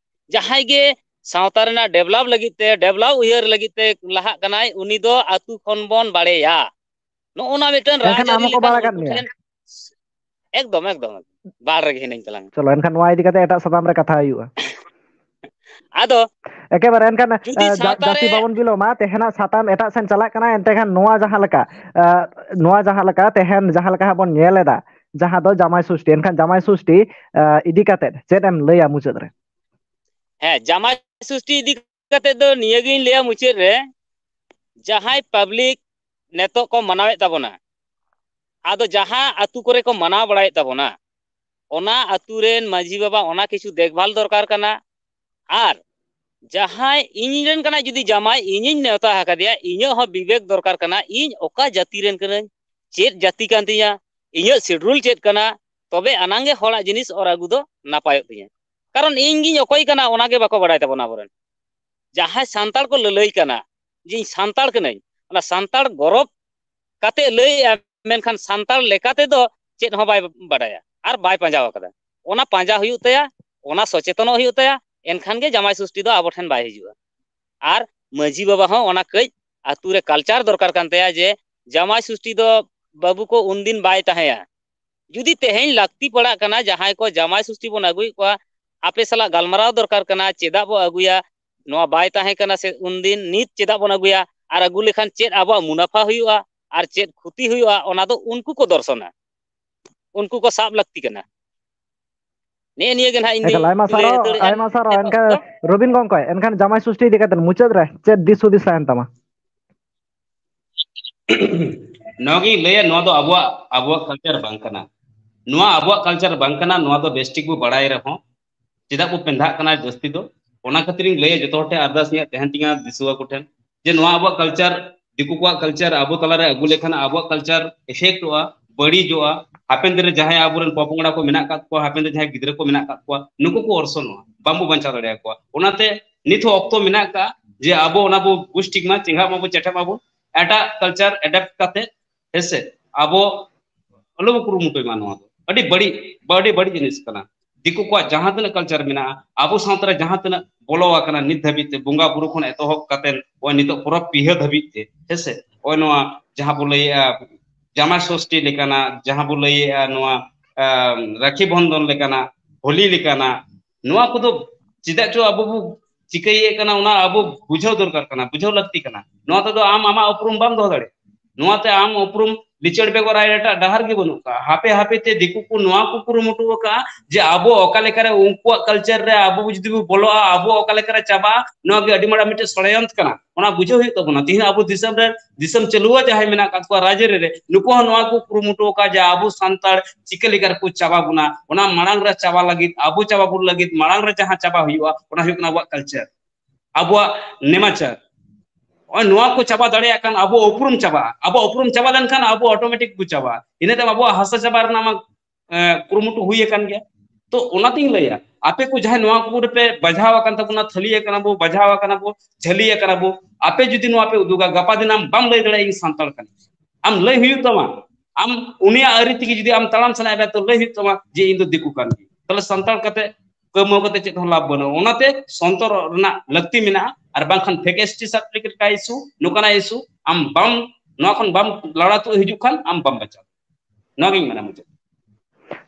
ᱡᱟᱦᱟᱸᱭ ᱜᱮ ᱥᱟᱶᱛᱟ ᱨᱮᱱᱟᱜ ᱰᱮᱵᱷᱞᱚᱯ ᱞᱟᱹᱜᱤᱫ ᱛᱮ, ᱰᱮᱵᱷᱞᱚᱯ ᱩᱭᱦᱟᱹᱨ ᱞᱟᱹᱜᱤᱫ ᱛᱮ ᱞᱟᱦᱟᱜ ᱠᱟᱱᱟᱭ, ᱩᱱᱤ ᱫᱚ ᱟᱹᱛᱩ ᱠᱷᱚᱱ ᱵᱚᱱ ᱵᱟᱲᱮᱭᱟ᱾ ᱱᱚᱜᱼᱚ ᱱᱟ ᱢᱤᱫᱴᱮᱱ ᱮᱱᱠᱷᱟᱱ ᱟᱢ ᱨᱟᱡᱽᱟᱹᱨᱤ ᱦᱚᱸᱠᱚ ᱞᱮᱠᱟᱱ ᱵᱟᱲ ᱟᱠᱟᱫ ᱩᱱᱠᱩ ᱢᱮᱭᱟ? ᱴᱷᱮᱱ, ᱮᱠᱫᱚᱢ, ᱮᱠᱫᱚᱢ, ᱮᱠᱫᱚᱢ᱾ ᱵᱟᱲ ᱨᱮᱜᱮ ᱦᱤᱱᱟᱹᱧ ᱛᱟᱞᱟᱝᱟ᱾ ᱪᱚᱞᱚ, ᱮᱱᱠᱷᱟᱱ ᱱᱚᱣᱟ ᱤᱫᱤ ᱠᱟᱛᱮ ᱮᱴᱟᱜ ᱥᱟᱛᱟᱢ ᱨᱮ ᱠᱟᱛᱷᱟ ᱦᱩᱭᱩᱜᱼᱟ᱾ ᱟᱫᱚ ᱮᱠᱮᱵᱟᱨᱮ ᱮᱱᱠᱷᱟᱱ, ᱡᱩᱫᱤ ᱮ, ᱡᱟ-, ᱥᱟᱶᱛᱟ ᱡᱟᱹᱥᱛᱤ ᱨᱮ ᱵᱟᱵᱚᱱ ᱵᱤᱞᱚᱢᱟ, ᱛᱮᱦᱮᱧᱟᱜ ᱥᱟᱛᱟᱢ ᱮᱴᱟᱜ ᱥᱮᱱ ᱪᱟᱞᱟᱜ ᱠᱟᱱᱟ, ᱮᱱᱛᱮ ᱠᱷᱟᱱ ᱱᱚᱣᱟ ᱡᱟᱦᱟᱸ ᱞᱮᱠᱟ, ᱮ, ᱱᱚᱣᱟ ᱡᱟᱦᱟᱸ ᱞᱮᱠᱟ ᱛᱮᱦᱮᱧ ᱡᱟᱦᱟᱸ ᱞᱮᱠᱟ ᱦᱟᱸᱜ ᱵᱚᱱ ᱧᱮᱞ ᱮᱫᱟ, ᱡᱟᱦᱟᱸ ᱫᱚ ᱡᱟᱢᱟᱭ ᱥᱩᱥᱴᱤ, ᱮᱱᱠᱷᱟᱱ ᱡᱟᱢᱟᱭ ᱥᱩᱥᱴᱤ, ᱮ, ᱤᱫᱤ ᱠᱟᱛᱮ ᱪᱮᱫ ᱮᱢ ᱞᱟᱹᱭᱟ ᱢᱩᱪᱟᱹᱫ ᱨᱮ? ᱦᱮᱸ, ᱡᱟᱢᱟᱭ ᱥᱩᱥᱴᱤ ᱤᱫᱤ ᱠᱟᱛᱮ ᱫᱚ ᱱᱤᱭᱟᱹᱜᱤᱧ ᱞᱟᱹᱭᱟ ᱢᱩᱪᱟᱹᱫ ᱨᱮ, ᱡᱟᱦᱟᱸᱭ ᱯᱟᱵᱽᱞᱤᱠ ᱱᱤᱛᱚᱜ ᱠᱚ ᱢᱟᱱᱟᱣᱮᱫ ᱛᱟᱵᱚᱱᱟ, ᱟᱫᱚ ᱡᱟᱦᱟᱸ ᱟᱹᱛᱩ ᱠᱚᱨᱮ ᱠᱚ ᱢᱟᱱᱟᱣ ᱵᱟᱲᱟᱭᱮᱫ ᱛᱟᱵᱚᱱᱟ, ᱚᱱᱟ ᱟᱹᱛᱩ ᱨᱮᱱ ᱢᱟᱹᱡᱷᱤ ᱵᱟᱵᱟ ᱚᱱᱟ ᱠᱤᱪᱷᱩ ᱫᱮᱠᱷᱵᱷᱟᱞ ᱫᱚᱨᱠᱟᱨ ᱠᱟᱱᱟ᱾ ᱟᱨ ᱡᱟᱦᱟᱸᱭ ᱤᱧ ᱨᱮᱱ ᱠᱟᱱᱟᱭ, ᱡᱩᱫᱤ ᱡᱟᱢᱟᱭ ᱤᱧᱤᱧ ᱱᱮᱣᱛᱟ ᱟᱠᱟᱫᱮᱭᱟ, ᱤᱧᱟᱹᱜ ᱦᱚᱸ ᱵᱤᱵᱮᱠ ᱫᱚᱨᱠᱟᱨ ᱠᱟᱱᱟ, ᱤᱧ ᱚᱠᱟ ᱡᱟᱹᱛᱤ ᱨᱮᱱ ᱠᱟᱹᱱᱟᱹᱧ, ᱪᱮᱫ ᱡᱟᱹᱛᱤ ᱠᱟᱱ ᱛᱤᱧᱟ, ᱤᱧᱟᱹᱜ ᱥᱤᱰᱨᱩᱞ ᱪᱮᱫ ᱠᱟᱱᱟ, ᱛᱚᱵᱮ ᱟᱱᱟᱝ ᱜᱮ ᱦᱚᱲᱟᱜ ᱡᱤᱱᱤᱥ ᱚᱨ ᱟᱹᱜᱩ ᱫᱚ ᱱᱟᱯᱟᱭᱚᱜ ᱛᱤᱧᱟ᱾ ᱠᱟᱨᱚᱱ ᱤᱧ ᱜᱤᱧ ᱚᱠᱚᱭ ᱠᱟᱱᱟ, ᱚᱱᱟ ᱜᱮ ᱵᱟᱠᱚ ᱵᱟᱲᱟᱭ ᱛᱟᱵᱚᱱᱟ ᱟᱵᱚᱨᱮᱱ᱾ ᱡᱟᱦᱟᱸᱭ ᱥᱟᱱᱛᱟᱲ ᱠᱚ ᱞᱟᱹᱞᱟᱹᱭ ᱠᱟᱱᱟ ᱡᱮ ᱤᱧ ᱥᱟᱱᱛᱟᱲ ᱠᱟᱹᱱᱟᱹᱧ, ᱚᱱᱟ ᱥᱟᱱᱛᱟᱲ ᱜᱚᱨᱚᱵᱽ ᱠᱟᱛᱮ ᱞᱟᱹᱭᱮᱜᱼᱟ, ᱢᱮᱱᱠᱷᱟᱱ ᱥᱟᱱᱛᱟᱲ ᱞᱮᱠᱟ ᱛᱮᱫᱚ ᱪᱮᱫ ᱦᱚᱸ ᱵᱟᱭ ᱵᱟᱰᱟᱭᱟ ᱟᱨ ᱵᱟᱭ ᱯᱟᱸᱡᱟ ᱟᱠᱟᱫᱟ᱾ ᱚᱱᱟ ᱯᱟᱸᱡᱟ ᱦᱩᱭᱩᱜ ᱛᱟᱭᱟ, ᱚᱱᱟ ᱥᱚᱪᱮᱛᱚᱱᱚᱜ ᱦᱩᱭᱩᱜ ᱛᱟᱭᱟ, ᱮᱱᱠᱷᱟᱱ ᱜᱮ ᱡᱟᱢᱟᱭ ᱥᱩᱥᱴᱤ ᱫᱚ ᱟᱵᱚ ᱴᱷᱮᱱ ᱵᱟᱭ ᱦᱤᱡᱩᱜᱼᱟ᱾ ᱟᱨ ᱢᱟᱹᱡᱷᱤ ᱵᱟᱵᱟ ᱦᱚᱸ ᱚᱱᱟ ᱠᱟᱹᱡ ᱟᱹᱛᱩ ᱨᱮ ᱠᱟᱞᱪᱟᱨ ᱫᱚᱨᱠᱟᱨ ᱠᱟᱱ ᱛᱟᱭᱟ ᱡᱮ ᱡᱟᱢᱟᱭ ᱥᱩᱥᱴᱤ ᱫᱚ ᱵᱟᱹᱵᱩ ᱠᱚ ᱩᱱᱫᱤᱱ ᱵᱟᱭ ᱛᱟᱦᱮᱸᱭᱟ᱾ ᱡᱩᱫᱤ ᱛᱮᱦᱮᱧ ᱞᱟᱹᱠᱛᱤ ᱯᱟᱲᱟᱜ ᱠᱟᱱᱟ, ᱡᱟᱦᱟᱸᱭ ᱠᱚ ᱡᱟᱢᱟᱭ ᱥᱩᱥᱴᱤ ᱵᱚᱱ ᱟᱹᱜᱩᱭᱮᱫ ᱠᱚᱣᱟ, ᱟᱯᱮ ᱥᱟᱞᱟᱜ ᱜᱟᱞᱢᱟᱨᱟᱣ ᱫᱚᱨᱠᱟᱨ ᱠᱟᱱᱟ, ᱪᱮᱫᱟᱜ ᱵᱚ ᱟᱹᱜᱩᱭᱟ, ᱱᱚᱣᱟ ᱵᱟᱭ ᱛᱟᱦᱮᱸ ᱠᱟᱱᱟ ᱥᱮ ᱩᱱᱫᱤᱱ, ᱱᱤᱛ ᱪᱮᱫᱟᱜ ᱵᱚᱱ ᱟᱹᱜᱩᱭᱟ, ᱟᱨ ᱟᱹᱜᱩ ᱞᱮᱠᱷᱟᱱ ᱪᱮᱫ ᱟᱵᱚᱣᱟᱜ ᱢᱩᱱᱟᱯᱷᱟ ᱦᱩᱭᱩᱜᱼᱟ ᱟᱨ ᱪᱮᱫ ᱠᱷᱚᱛᱤ ᱦᱩᱭᱩᱜᱼᱟ, ᱚᱱᱟ ᱫᱚ ᱩᱱᱠᱩ ᱠᱚ ᱫᱚᱨᱥᱚᱱᱟ, ᱩᱱᱠᱩ ᱠᱚ ᱥᱟᱵ ᱞᱟᱹᱠᱛᱤ ᱠᱟᱱᱟ᱾ ᱱᱮᱜᱼᱮ ᱱᱤᱭᱟᱹ ᱜᱮ ᱱᱟᱦᱟᱜ ᱤᱧ ᱫᱩᱧ ᱮᱠᱟᱞ, ᱟᱭᱢᱟ ᱞᱟᱹᱭ ᱥᱟᱨᱦᱟᱣ, ᱫᱟᱲᱮᱭᱟᱜᱼᱟ ᱟᱭᱢᱟ ᱥᱟᱨᱦᱟᱣ᱾ ᱱᱤᱛᱚᱜ ᱮᱱᱠᱷᱟᱱ ᱫᱚ᱾ ᱨᱚᱵᱤᱱ ᱜᱚᱝᱠᱮ, ᱮᱱᱠᱷᱟᱱ ᱡᱟᱢᱟᱭ ᱥᱩᱥᱴᱤ ᱤᱫᱤ ᱠᱟᱛᱮ ᱢᱩᱪᱟᱹᱫ ᱨᱮ ᱪᱮᱫ ᱫᱤᱥ ᱦᱩᱫᱤᱥ ᱛᱟᱦᱮᱱ ᱛᱟᱢᱟ? ᱱᱚᱣᱟᱜᱤᱧ ᱞᱟᱹᱭᱟ, ᱱᱚᱣᱟ ᱫᱚ ᱟᱵᱚᱣᱟᱜ, ᱟᱵᱚᱣᱟᱜ ᱠᱟᱞᱪᱟᱨ ᱵᱟᱝ ᱠᱟᱱᱟ᱾ ᱱᱚᱣᱟ ᱟᱵᱚᱣᱟᱜ ᱠᱟᱞᱪᱟᱨ ᱵᱟᱝ ᱠᱟᱱᱟ, ᱱᱚᱣᱟ ᱫᱚ ᱵᱮᱥᱴᱷᱤᱠ ᱵᱚ ᱵᱟᱲᱟᱭ ᱨᱮᱦᱚᱸ, ᱪᱮᱫᱟᱜ ᱵᱚ ᱯᱮᱸᱫᱷᱟᱜ ᱠᱟᱱᱟ ᱡᱟᱹᱥᱛᱤ ᱫᱚ? ᱚᱱᱟ ᱠᱷᱟᱹᱛᱤᱨᱤᱧ ᱞᱟᱹᱭᱟ, ᱡᱚᱛᱚ ᱦᱚᱲ ᱴᱷᱮᱱ ᱟᱨᱫᱟᱥ ᱤᱧᱟᱹᱜ ᱛᱟᱦᱮᱱ ᱛᱤᱧᱟ, ᱫᱤᱥᱩᱣᱟ ᱠᱚᱴᱷᱮᱱ, ᱡᱮ ᱱᱚᱣᱟ ᱟᱵᱚᱣᱟᱜ ᱠᱟᱞᱪᱟᱨ, ᱫᱤᱠᱩ ᱠᱚᱣᱟᱜ ᱠᱟᱞᱪᱟᱨ ᱟᱵᱚ ᱛᱟᱞᱟᱨᱮ ᱟᱹᱜᱩ ᱞᱮᱠᱷᱟᱱ ᱟᱵᱚᱣᱟᱜ ᱠᱟᱞᱪᱟᱨ ᱮᱯᱷᱮᱠᱴᱚᱜᱼᱟ, ᱵᱟᱹᱲᱤᱡᱚᱜᱼᱟ᱾ ᱦᱟᱯᱮᱱ ᱫᱤᱱ ᱨᱮ ᱡᱟᱦᱟᱸᱭ ᱟᱵᱚᱨᱮᱱ ᱯᱚᱯᱚᱝᱲᱟ ᱠᱚ ᱢᱮᱱᱟᱜ ᱟᱠᱟᱫ ᱠᱚᱣᱟ, ᱦᱟᱯᱮᱱ ᱫᱤᱱ ᱡᱟᱦᱟᱸᱭ ᱜᱤᱫᱽᱨᱟᱹ ᱠᱚ ᱢᱮᱱᱟᱜ ᱟᱠᱟᱫ ᱠᱚᱣᱟ, ᱱᱩᱠᱩ ᱠᱚ ᱚᱨᱥᱚᱝᱚᱜᱼᱟ, ᱵᱟᱝᱵᱚ ᱵᱟᱧᱪᱟᱣ ᱫᱟᱲᱮᱭᱟᱠᱚᱣᱟ᱾ ᱚᱱᱟᱛᱮ ᱱᱤᱛ ᱦᱚᱸ ᱚᱠᱛᱚ ᱢᱮᱱᱟᱜ ᱟᱠᱟᱫᱼᱟ ᱡᱮ ᱟᱵᱚ ᱚᱱᱟ ᱵᱚ ᱵᱩᱡᱽ ᱴᱷᱤᱠ ᱢᱟ, ᱪᱮᱸᱜᱷᱟᱜ ᱢᱟᱵᱚ, ᱪᱮᱴᱷᱟᱜ ᱢᱟᱵᱚ, ᱮᱴᱟᱜ ᱠᱟᱞᱪᱟᱨ ᱮᱰᱟᱯᱴ ᱠᱟᱛᱮ, ᱦᱮᱸᱥᱮ, ᱟᱵᱚ ᱟᱞᱚ ᱵᱚ ᱠᱩᱨᱩᱢᱩᱴᱩᱭ ᱢᱟ᱾ ᱱᱚᱣᱟ ᱫᱚ ᱟᱹᱰᱤ ᱵᱟᱹᱲᱤᱡ, ᱟᱹᱰᱤ ᱵᱟᱹᱲᱤᱡ ᱡᱤᱱᱤᱥ ᱠᱟᱱᱟ᱾ ᱫᱤᱠᱩ ᱠᱚᱣᱟᱜ ᱡᱟᱦᱟᱸ ᱛᱤᱱᱟᱹᱜ ᱠᱟᱞᱪᱟᱨ ᱢᱮᱱᱟᱜᱼᱟ, ᱟᱵᱚ ᱥᱟᱶᱛᱟ ᱨᱮ ᱡᱟᱦᱟᱸ ᱛᱤᱱᱟᱹᱜ ᱵᱚᱞᱚ ᱟᱠᱟᱱᱟ ᱱᱤᱛ ᱫᱷᱟᱹᱵᱤᱡ ᱛᱮ, ᱵᱚᱸᱜᱟ ᱵᱩᱨᱩ ᱠᱷᱚᱱ ᱮᱛᱚᱦᱚᱵ ᱠᱟᱛᱮ ᱱᱚᱜᱼᱚᱭ ᱱᱤᱛᱚᱜ ᱯᱚᱨᱚᱵᱽ ᱯᱤᱦᱟᱹ ᱫᱷᱟᱹᱵᱤᱡ ᱛᱮ, ᱦᱮᱸᱥᱮ, ᱱᱚᱜᱼᱚᱭ ᱱᱚᱣᱟ ᱡᱟᱦᱟᱸ ᱵᱚ ᱞᱟᱹᱭᱮᱜᱼᱟ ᱡᱟᱢᱟᱭ ᱥᱚᱥᱴᱤ ᱞᱮᱠᱟᱱᱟᱜ, ᱡᱟᱦᱟᱸ ᱵᱚ ᱞᱟᱹᱭᱮᱜᱼᱟ ᱱᱚᱣᱟ, ᱟᱢ, ᱨᱟᱠᱷᱤ ᱵᱚᱱᱫᱷᱚᱱ ᱞᱮᱠᱟᱱᱟᱜ, ᱦᱳᱞᱤ ᱞᱮᱠᱟᱱᱟᱜ, ᱱᱚᱣᱟ ᱠᱚᱫᱚ ᱪᱮᱫᱟᱜ ᱪᱚ ᱟᱵᱚ ᱵᱚ ᱪᱤᱠᱟᱹᱭᱮᱫ ᱠᱟᱱᱟ, ᱚᱱᱟ ᱟᱵᱚ ᱵᱩᱡᱷᱟᱹᱣ ᱫᱚᱨᱠᱟᱨ ᱠᱟᱱᱟ, ᱵᱩᱡᱷᱟᱹᱣ ᱞᱟᱹᱠᱛᱤ ᱠᱟᱱᱟ᱾ ᱱᱚᱣᱟ ᱛᱮᱫᱚ ᱟᱢ ᱟᱢᱟᱜ ᱩᱯᱨᱩᱢ ᱵᱟᱢ ᱫᱚᱦᱚ ᱫᱟᱲᱮᱭᱟᱜᱼᱟ᱾ ᱱᱚᱣᱟᱛᱮ ᱟᱢ ᱩᱯᱨᱩᱢ ᱞᱤᱪᱟᱹᱲ ᱵᱮᱜᱚᱨ ᱟᱨ ᱮᱴᱟᱜ ᱰᱟᱦᱟᱨ ᱜᱮ ᱵᱟᱹᱱᱩᱜ ᱠᱟᱜᱼᱟ᱾ ᱦᱟᱯᱮ ᱦᱟᱯᱮ ᱛᱮ ᱫᱤᱠᱩ ᱠᱚ ᱱᱚᱣᱟ ᱠᱚ ᱠᱩᱨᱩᱢᱩᱴᱩ ᱟᱠᱟᱫᱼᱟ ᱡᱮ ᱟᱵᱚ ᱚᱠᱟ ᱞᱮᱠᱟᱨᱮ ᱩᱱᱠᱩᱣᱟᱜ ᱠᱟᱞᱪᱟᱨ ᱨᱮ ᱟᱵᱚ ᱡᱩᱫᱤ ᱵᱚ ᱵᱚᱞᱚᱜᱼᱟ, ᱟᱵᱚ ᱚᱠᱟ ᱞᱮᱠᱟᱨᱮ ᱪᱟᱵᱟᱜᱼᱟ, ᱱᱚᱣᱟ ᱜᱮ ᱟᱹᱰᱤ ᱢᱟᱨᱟᱝ ᱢᱤᱫᱴᱮᱱ ᱥᱚᱲᱭᱚᱱᱛᱨᱚ ᱠᱟᱱᱟ᱾ ᱚᱱᱟ ᱵᱩᱡᱷᱟᱹᱣ ᱦᱩᱭᱩᱜ ᱛᱟᱵᱚᱱᱟ᱾ ᱛᱤᱦᱤᱧ ᱟᱵᱚ ᱫᱤᱥᱚᱢ ᱨᱮ, ᱫᱤᱥᱚᱢ ᱪᱟᱹᱞᱩᱣᱟ ᱡᱟᱦᱟᱸᱭ ᱢᱮᱱᱟᱜ ᱟᱠᱟᱫ ᱠᱚᱣᱟ ᱨᱟᱡᱽ ᱨᱮ, ᱱᱩᱠᱩ ᱦᱚᱸ ᱱᱚᱣᱟ ᱠᱚ ᱠᱩᱨᱩᱢᱩᱴᱩ ᱟᱠᱟᱫᱼᱟ ᱡᱮ ᱟᱵᱚ ᱥᱟᱱᱛᱟᱲ ᱪᱤᱠᱟᱹ ᱞᱮᱠᱟ ᱨᱮᱠᱚ ᱪᱟᱵᱟ ᱵᱚᱱᱟ᱾ ᱚᱱᱟ ᱢᱟᱲᱟᱝ ᱨᱮ ᱪᱟᱵᱟ ᱞᱟᱹᱜᱤᱫ, ᱟᱵᱚ ᱪᱟᱵᱟ ᱵᱚᱱ ᱞᱟᱹᱜᱤᱫ ᱢᱟᱲᱟᱝ ᱨᱮ ᱡᱟᱦᱟᱸ ᱪᱟᱵᱟ ᱦᱩᱭᱩᱜᱼᱟ, ᱚᱱᱟ ᱦᱩᱭᱩᱜ ᱠᱟᱱᱟ ᱟᱵᱚᱣᱟᱜ ᱠᱟᱞᱪᱟᱨ, ᱟᱵᱚᱣᱟᱜ ᱱᱮᱢᱟᱪᱟᱨ᱾ ᱱᱚᱜᱼᱚᱭ ᱱᱚᱣᱟ ᱠᱚ ᱪᱟᱵᱟ ᱫᱟᱲᱮᱭᱟᱜ ᱠᱷᱟᱱ ᱟᱵᱚ ᱩᱯᱨᱩᱢ ᱪᱟᱵᱟᱜᱼᱟ᱾ ᱟᱵᱚ ᱩᱯᱨᱩᱢ ᱪᱟᱵᱟ ᱞᱮᱱᱠᱷᱟᱱ ᱟᱵᱚ ᱚᱴᱳᱢᱮᱴᱤᱠ ᱵᱚ ᱪᱟᱵᱟᱜᱼᱟ᱾ ᱤᱱᱟᱹ ᱛᱟᱭᱚᱢ ᱟᱵᱚᱣᱟᱜ ᱦᱟᱥᱟ ᱪᱟᱵᱟ ᱨᱮᱱᱟᱜ ᱢᱟ, ᱮ, ᱠᱩᱨᱩᱢᱩᱴᱩ ᱦᱩᱭ ᱟᱠᱟᱱ ᱜᱮᱭᱟ᱾ ᱛᱚ ᱚᱱᱟᱛᱤᱧ ᱞᱟᱹᱭᱟ, ᱟᱯᱮ ᱠᱚ ᱡᱟᱦᱟᱸᱭ ᱱᱚᱣᱟ ᱠᱚ ᱨᱮᱯᱮ ᱵᱟᱡᱷᱟᱣ ᱟᱠᱟᱱ ᱛᱟᱵᱚᱱᱟ, ᱛᱷᱟᱹᱞᱤ ᱟᱠᱟᱱᱟ ᱵᱚ, ᱵᱟᱡᱷᱟᱣ ᱟᱠᱟᱱᱟ ᱵᱚ, ᱡᱷᱟᱹᱞᱤ ᱟᱠᱟᱱᱟ ᱵᱚ, ᱟᱯᱮ ᱡᱩᱫᱤ ᱱᱚᱣᱟ ᱯᱮ ᱩᱫᱩᱜᱟ, ᱜᱟᱯᱟ ᱫᱤᱱ ᱟᱢ ᱵᱟᱢ ᱞᱟᱹᱭ ᱫᱟᱲᱮᱭᱟᱜᱼᱟ ᱤᱧ ᱥᱟᱱᱛᱟᱲ ᱠᱟᱱᱟ᱾ ᱟᱢ ᱞᱟᱹᱭ ᱦᱩᱭᱩᱜ ᱛᱟᱢᱟ, ᱟᱢ ᱩᱱᱤᱭᱟᱜ ᱟᱹᱨᱤ ᱛᱮᱜᱮ ᱡᱩᱫᱤ ᱟᱢ ᱛᱟᱲᱟᱢ ᱥᱟᱱᱟᱭᱮᱫ ᱢᱮᱭᱟ ᱛᱚ ᱞᱟᱹᱭ ᱦᱩᱭᱩᱜ ᱛᱟᱢᱟ ᱡᱮ ᱤᱧ ᱫᱚ ᱫᱤᱠᱩ ᱠᱟᱱ ᱜᱤᱭᱟᱹᱧ᱾ ᱛᱟᱦᱞᱮ ᱥᱟᱱᱛᱟᱲ ᱠᱟᱛᱮ ᱠᱟᱹᱢᱟᱹᱣ ᱠᱟᱛᱮ ᱪᱮᱫ ᱦᱚᱸ ᱞᱟᱵᱷ ᱵᱟᱹᱱᱩᱜᱼᱟ᱾ ᱚᱱᱟᱛᱮ ᱥᱚᱱᱛᱚᱨ ᱨᱮᱱᱟᱜ ᱞᱟᱹᱠᱛᱤ ᱢᱮᱱᱟᱜᱼᱟ᱾ ᱟᱨ ᱵᱟᱝᱠᱷᱟᱱ fake S T certificate ᱠᱟ issue, ᱱᱚᱝᱠᱟᱱᱟᱜ issue, ᱟᱢ ᱵᱟᱢ, ᱱᱚᱣᱟ ᱠᱷᱚᱱ ᱵᱟᱢ ᱞᱟᱲᱟ ᱛᱩᱫ ᱦᱤᱡᱩᱜ ᱠᱷᱟᱱ ᱟᱢ ᱵᱟᱢ ᱵᱟᱪᱟᱣ᱾ ᱱᱚᱣᱟᱜᱤᱧ ᱢᱮᱱᱟ ᱢᱩᱪᱟᱹᱫ᱾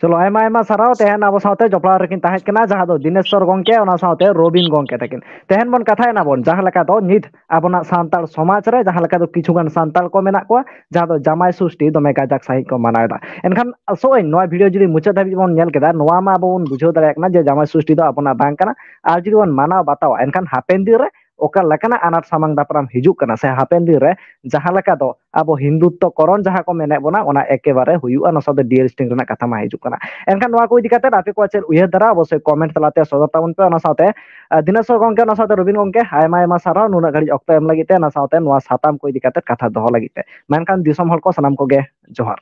ᱪᱚᱞᱚ, ᱟᱭᱢᱟ ᱟᱭᱢᱟ ᱥᱟᱨᱦᱟᱣ᱾ ᱛᱮᱦᱮᱧ ᱟᱵᱚ ᱥᱟᱶᱛᱮ ᱡᱚᱯᱲᱟᱣ ᱨᱮᱠᱤᱱ ᱛᱟᱦᱮᱸ ᱠᱟᱱᱟ ᱡᱟᱦᱟᱸ ᱫᱚ ᱫᱤᱱᱮᱥᱥᱚᱨ ᱜᱚᱝᱠᱮ, ᱚᱱᱟ ᱥᱟᱶᱛᱮ ᱨᱚᱵᱤᱱ ᱜᱚᱝᱠᱮ ᱛᱟᱹᱠᱤᱱ᱾ ᱛᱮᱦᱮᱧ ᱵᱚᱱ ᱠᱟᱛᱷᱟᱭᱮᱱᱟ ᱵᱚᱱ ᱡᱟᱦᱟᱸ ᱞᱮᱠᱟ ᱫᱚ ᱱᱤᱛ ᱟᱵᱚᱱᱟᱜ ᱥᱟᱱᱛᱟᱲ ᱥᱚᱢᱟᱡᱽ ᱨᱮ ᱡᱟᱦᱟᱸ ᱞᱮᱠᱟ ᱫᱚ ᱠᱤᱪᱷᱩ ᱜᱟᱱ ᱥᱟᱱᱛᱟᱲ ᱠᱚ ᱢᱮᱱᱟᱜ ᱠᱚᱣᱟ ᱡᱟᱦᱟᱸ ᱫᱚ ᱡᱟᱢᱟᱭ ᱥᱩᱥᱴᱤ ᱫᱚᱢᱮ ᱠᱟᱡᱟᱠ ᱥᱟᱺᱦᱤᱡ ᱠᱚ ᱢᱟᱱᱟᱣ ᱮᱫᱟ᱾ ᱮᱱᱠᱷᱟᱱ ᱟᱥᱚᱜ ᱟᱹᱧ ᱱᱚᱣᱟ ᱵᱷᱤᱰᱤᱭᱳ ᱡᱩᱫᱤ ᱢᱩᱪᱟᱹᱫ ᱫᱷᱟᱹᱵᱤᱡ ᱵᱚᱱ ᱧᱮᱞ ᱠᱮᱫᱟ, ᱱᱚᱣᱟ ᱢᱟ ᱟᱵᱚ ᱵᱚᱱ ᱵᱩᱡᱷᱟᱹᱣ ᱫᱟᱲᱮᱭᱟᱜ ᱠᱟᱱᱟ ᱡᱮ ᱡᱟᱢᱟᱭ ᱥᱩᱥᱴᱤ ᱫᱚ ᱟᱵᱚᱱᱟᱜ ᱵᱟᱝ ᱠᱟᱱᱟ᱾ ᱟᱨ ᱡᱩᱫᱤ ᱵᱚᱱ ᱢᱟᱱᱟᱣ ᱵᱟᱛᱟᱣᱟ, ᱮᱱᱠᱷᱟᱱ ᱦᱟᱯᱮᱱ ᱫᱤᱱ ᱨᱮ ᱚᱠᱟ ᱞᱮᱠᱟᱱᱟᱜ ᱟᱱᱟᱴ ᱥᱟᱢᱟᱝ ᱫᱟᱯᱨᱟᱢ ᱦᱤᱡᱩᱜ ᱠᱟᱱᱟ, ᱥᱮ ᱦᱟᱯᱮᱱ ᱫᱤᱱ ᱨᱮ ᱡᱟᱦᱟᱸ ᱞᱮᱠᱟ ᱫᱚ ᱟᱵᱚ ᱦᱤᱱᱫᱩᱛᱛᱚ ᱠᱚᱨᱚᱱ ᱡᱟᱦᱟᱸ ᱠᱚ ᱢᱮᱱᱮᱫ ᱵᱚᱱᱟ, ᱚᱱᱟ ᱮᱠᱮᱵᱟᱨᱮ ᱦᱩᱭᱩᱜᱼᱟ᱾ ᱚᱱᱟ ᱥᱟᱶᱛᱮ ᱰᱤ ᱮᱞ ᱥᱴᱤᱝ ᱨᱮᱱᱟᱜ ᱠᱟᱛᱷᱟ ᱢᱟ ᱦᱤᱡᱩᱜ ᱠᱟᱱᱟ᱾ ᱮᱱᱠᱷᱟᱱ ᱱᱚᱣᱟ ᱠᱚ ᱤᱫᱤ ᱠᱟᱛᱮ ᱟᱯᱮ ᱠᱚᱣᱟᱜ ᱪᱮᱫ ᱩᱭᱦᱟᱹᱨ ᱫᱷᱟᱨᱟ, ᱚᱵᱚᱥᱥᱳᱭ ᱠᱚᱢᱮᱱᱴ ᱛᱟᱞᱟᱛᱮ ᱥᱚᱫᱚᱨ ᱛᱟᱵᱚᱱ ᱯᱮ᱾ ᱚᱱᱟ ᱥᱟᱶᱛᱮ ᱟᱨ ᱫᱤᱱᱮᱥ ᱜᱚᱝᱠᱮ, ᱚᱱᱟ ᱥᱟᱶᱛᱮ ᱨᱚᱵᱤᱱ ᱜᱚᱝᱠᱮ, ᱟᱭᱢᱟ ᱟᱭᱢᱟ ᱥᱟᱨᱦᱟᱣ ᱱᱩᱱᱟᱹᱜ ᱜᱷᱟᱹᱲᱤᱡ ᱚᱠᱛᱚ ᱮᱢ ᱞᱟᱹᱜᱤᱫ ᱛᱮ, ᱚᱱᱟ ᱥᱟᱶᱛᱮ ᱱᱚᱣᱟ ᱥᱟᱛᱟᱢ ᱠᱚ ᱤᱫᱤ ᱠᱟᱛᱮ ᱠᱟᱛᱷᱟ ᱫᱚᱦᱚ ᱞᱟᱹᱜᱤᱫ ᱛᱮ᱾ ᱢᱮᱱᱠᱷᱟᱱ ᱫᱤᱥᱚᱢ ᱦᱚᱲ ᱠᱚ ᱥᱟᱱᱟᱢ ᱠᱚᱜᱮ ᱡᱚᱦᱟᱨ᱾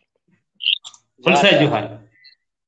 ᱦᱩᱞᱥᱟᱹᱭ ᱡᱚᱦᱟᱨ᱾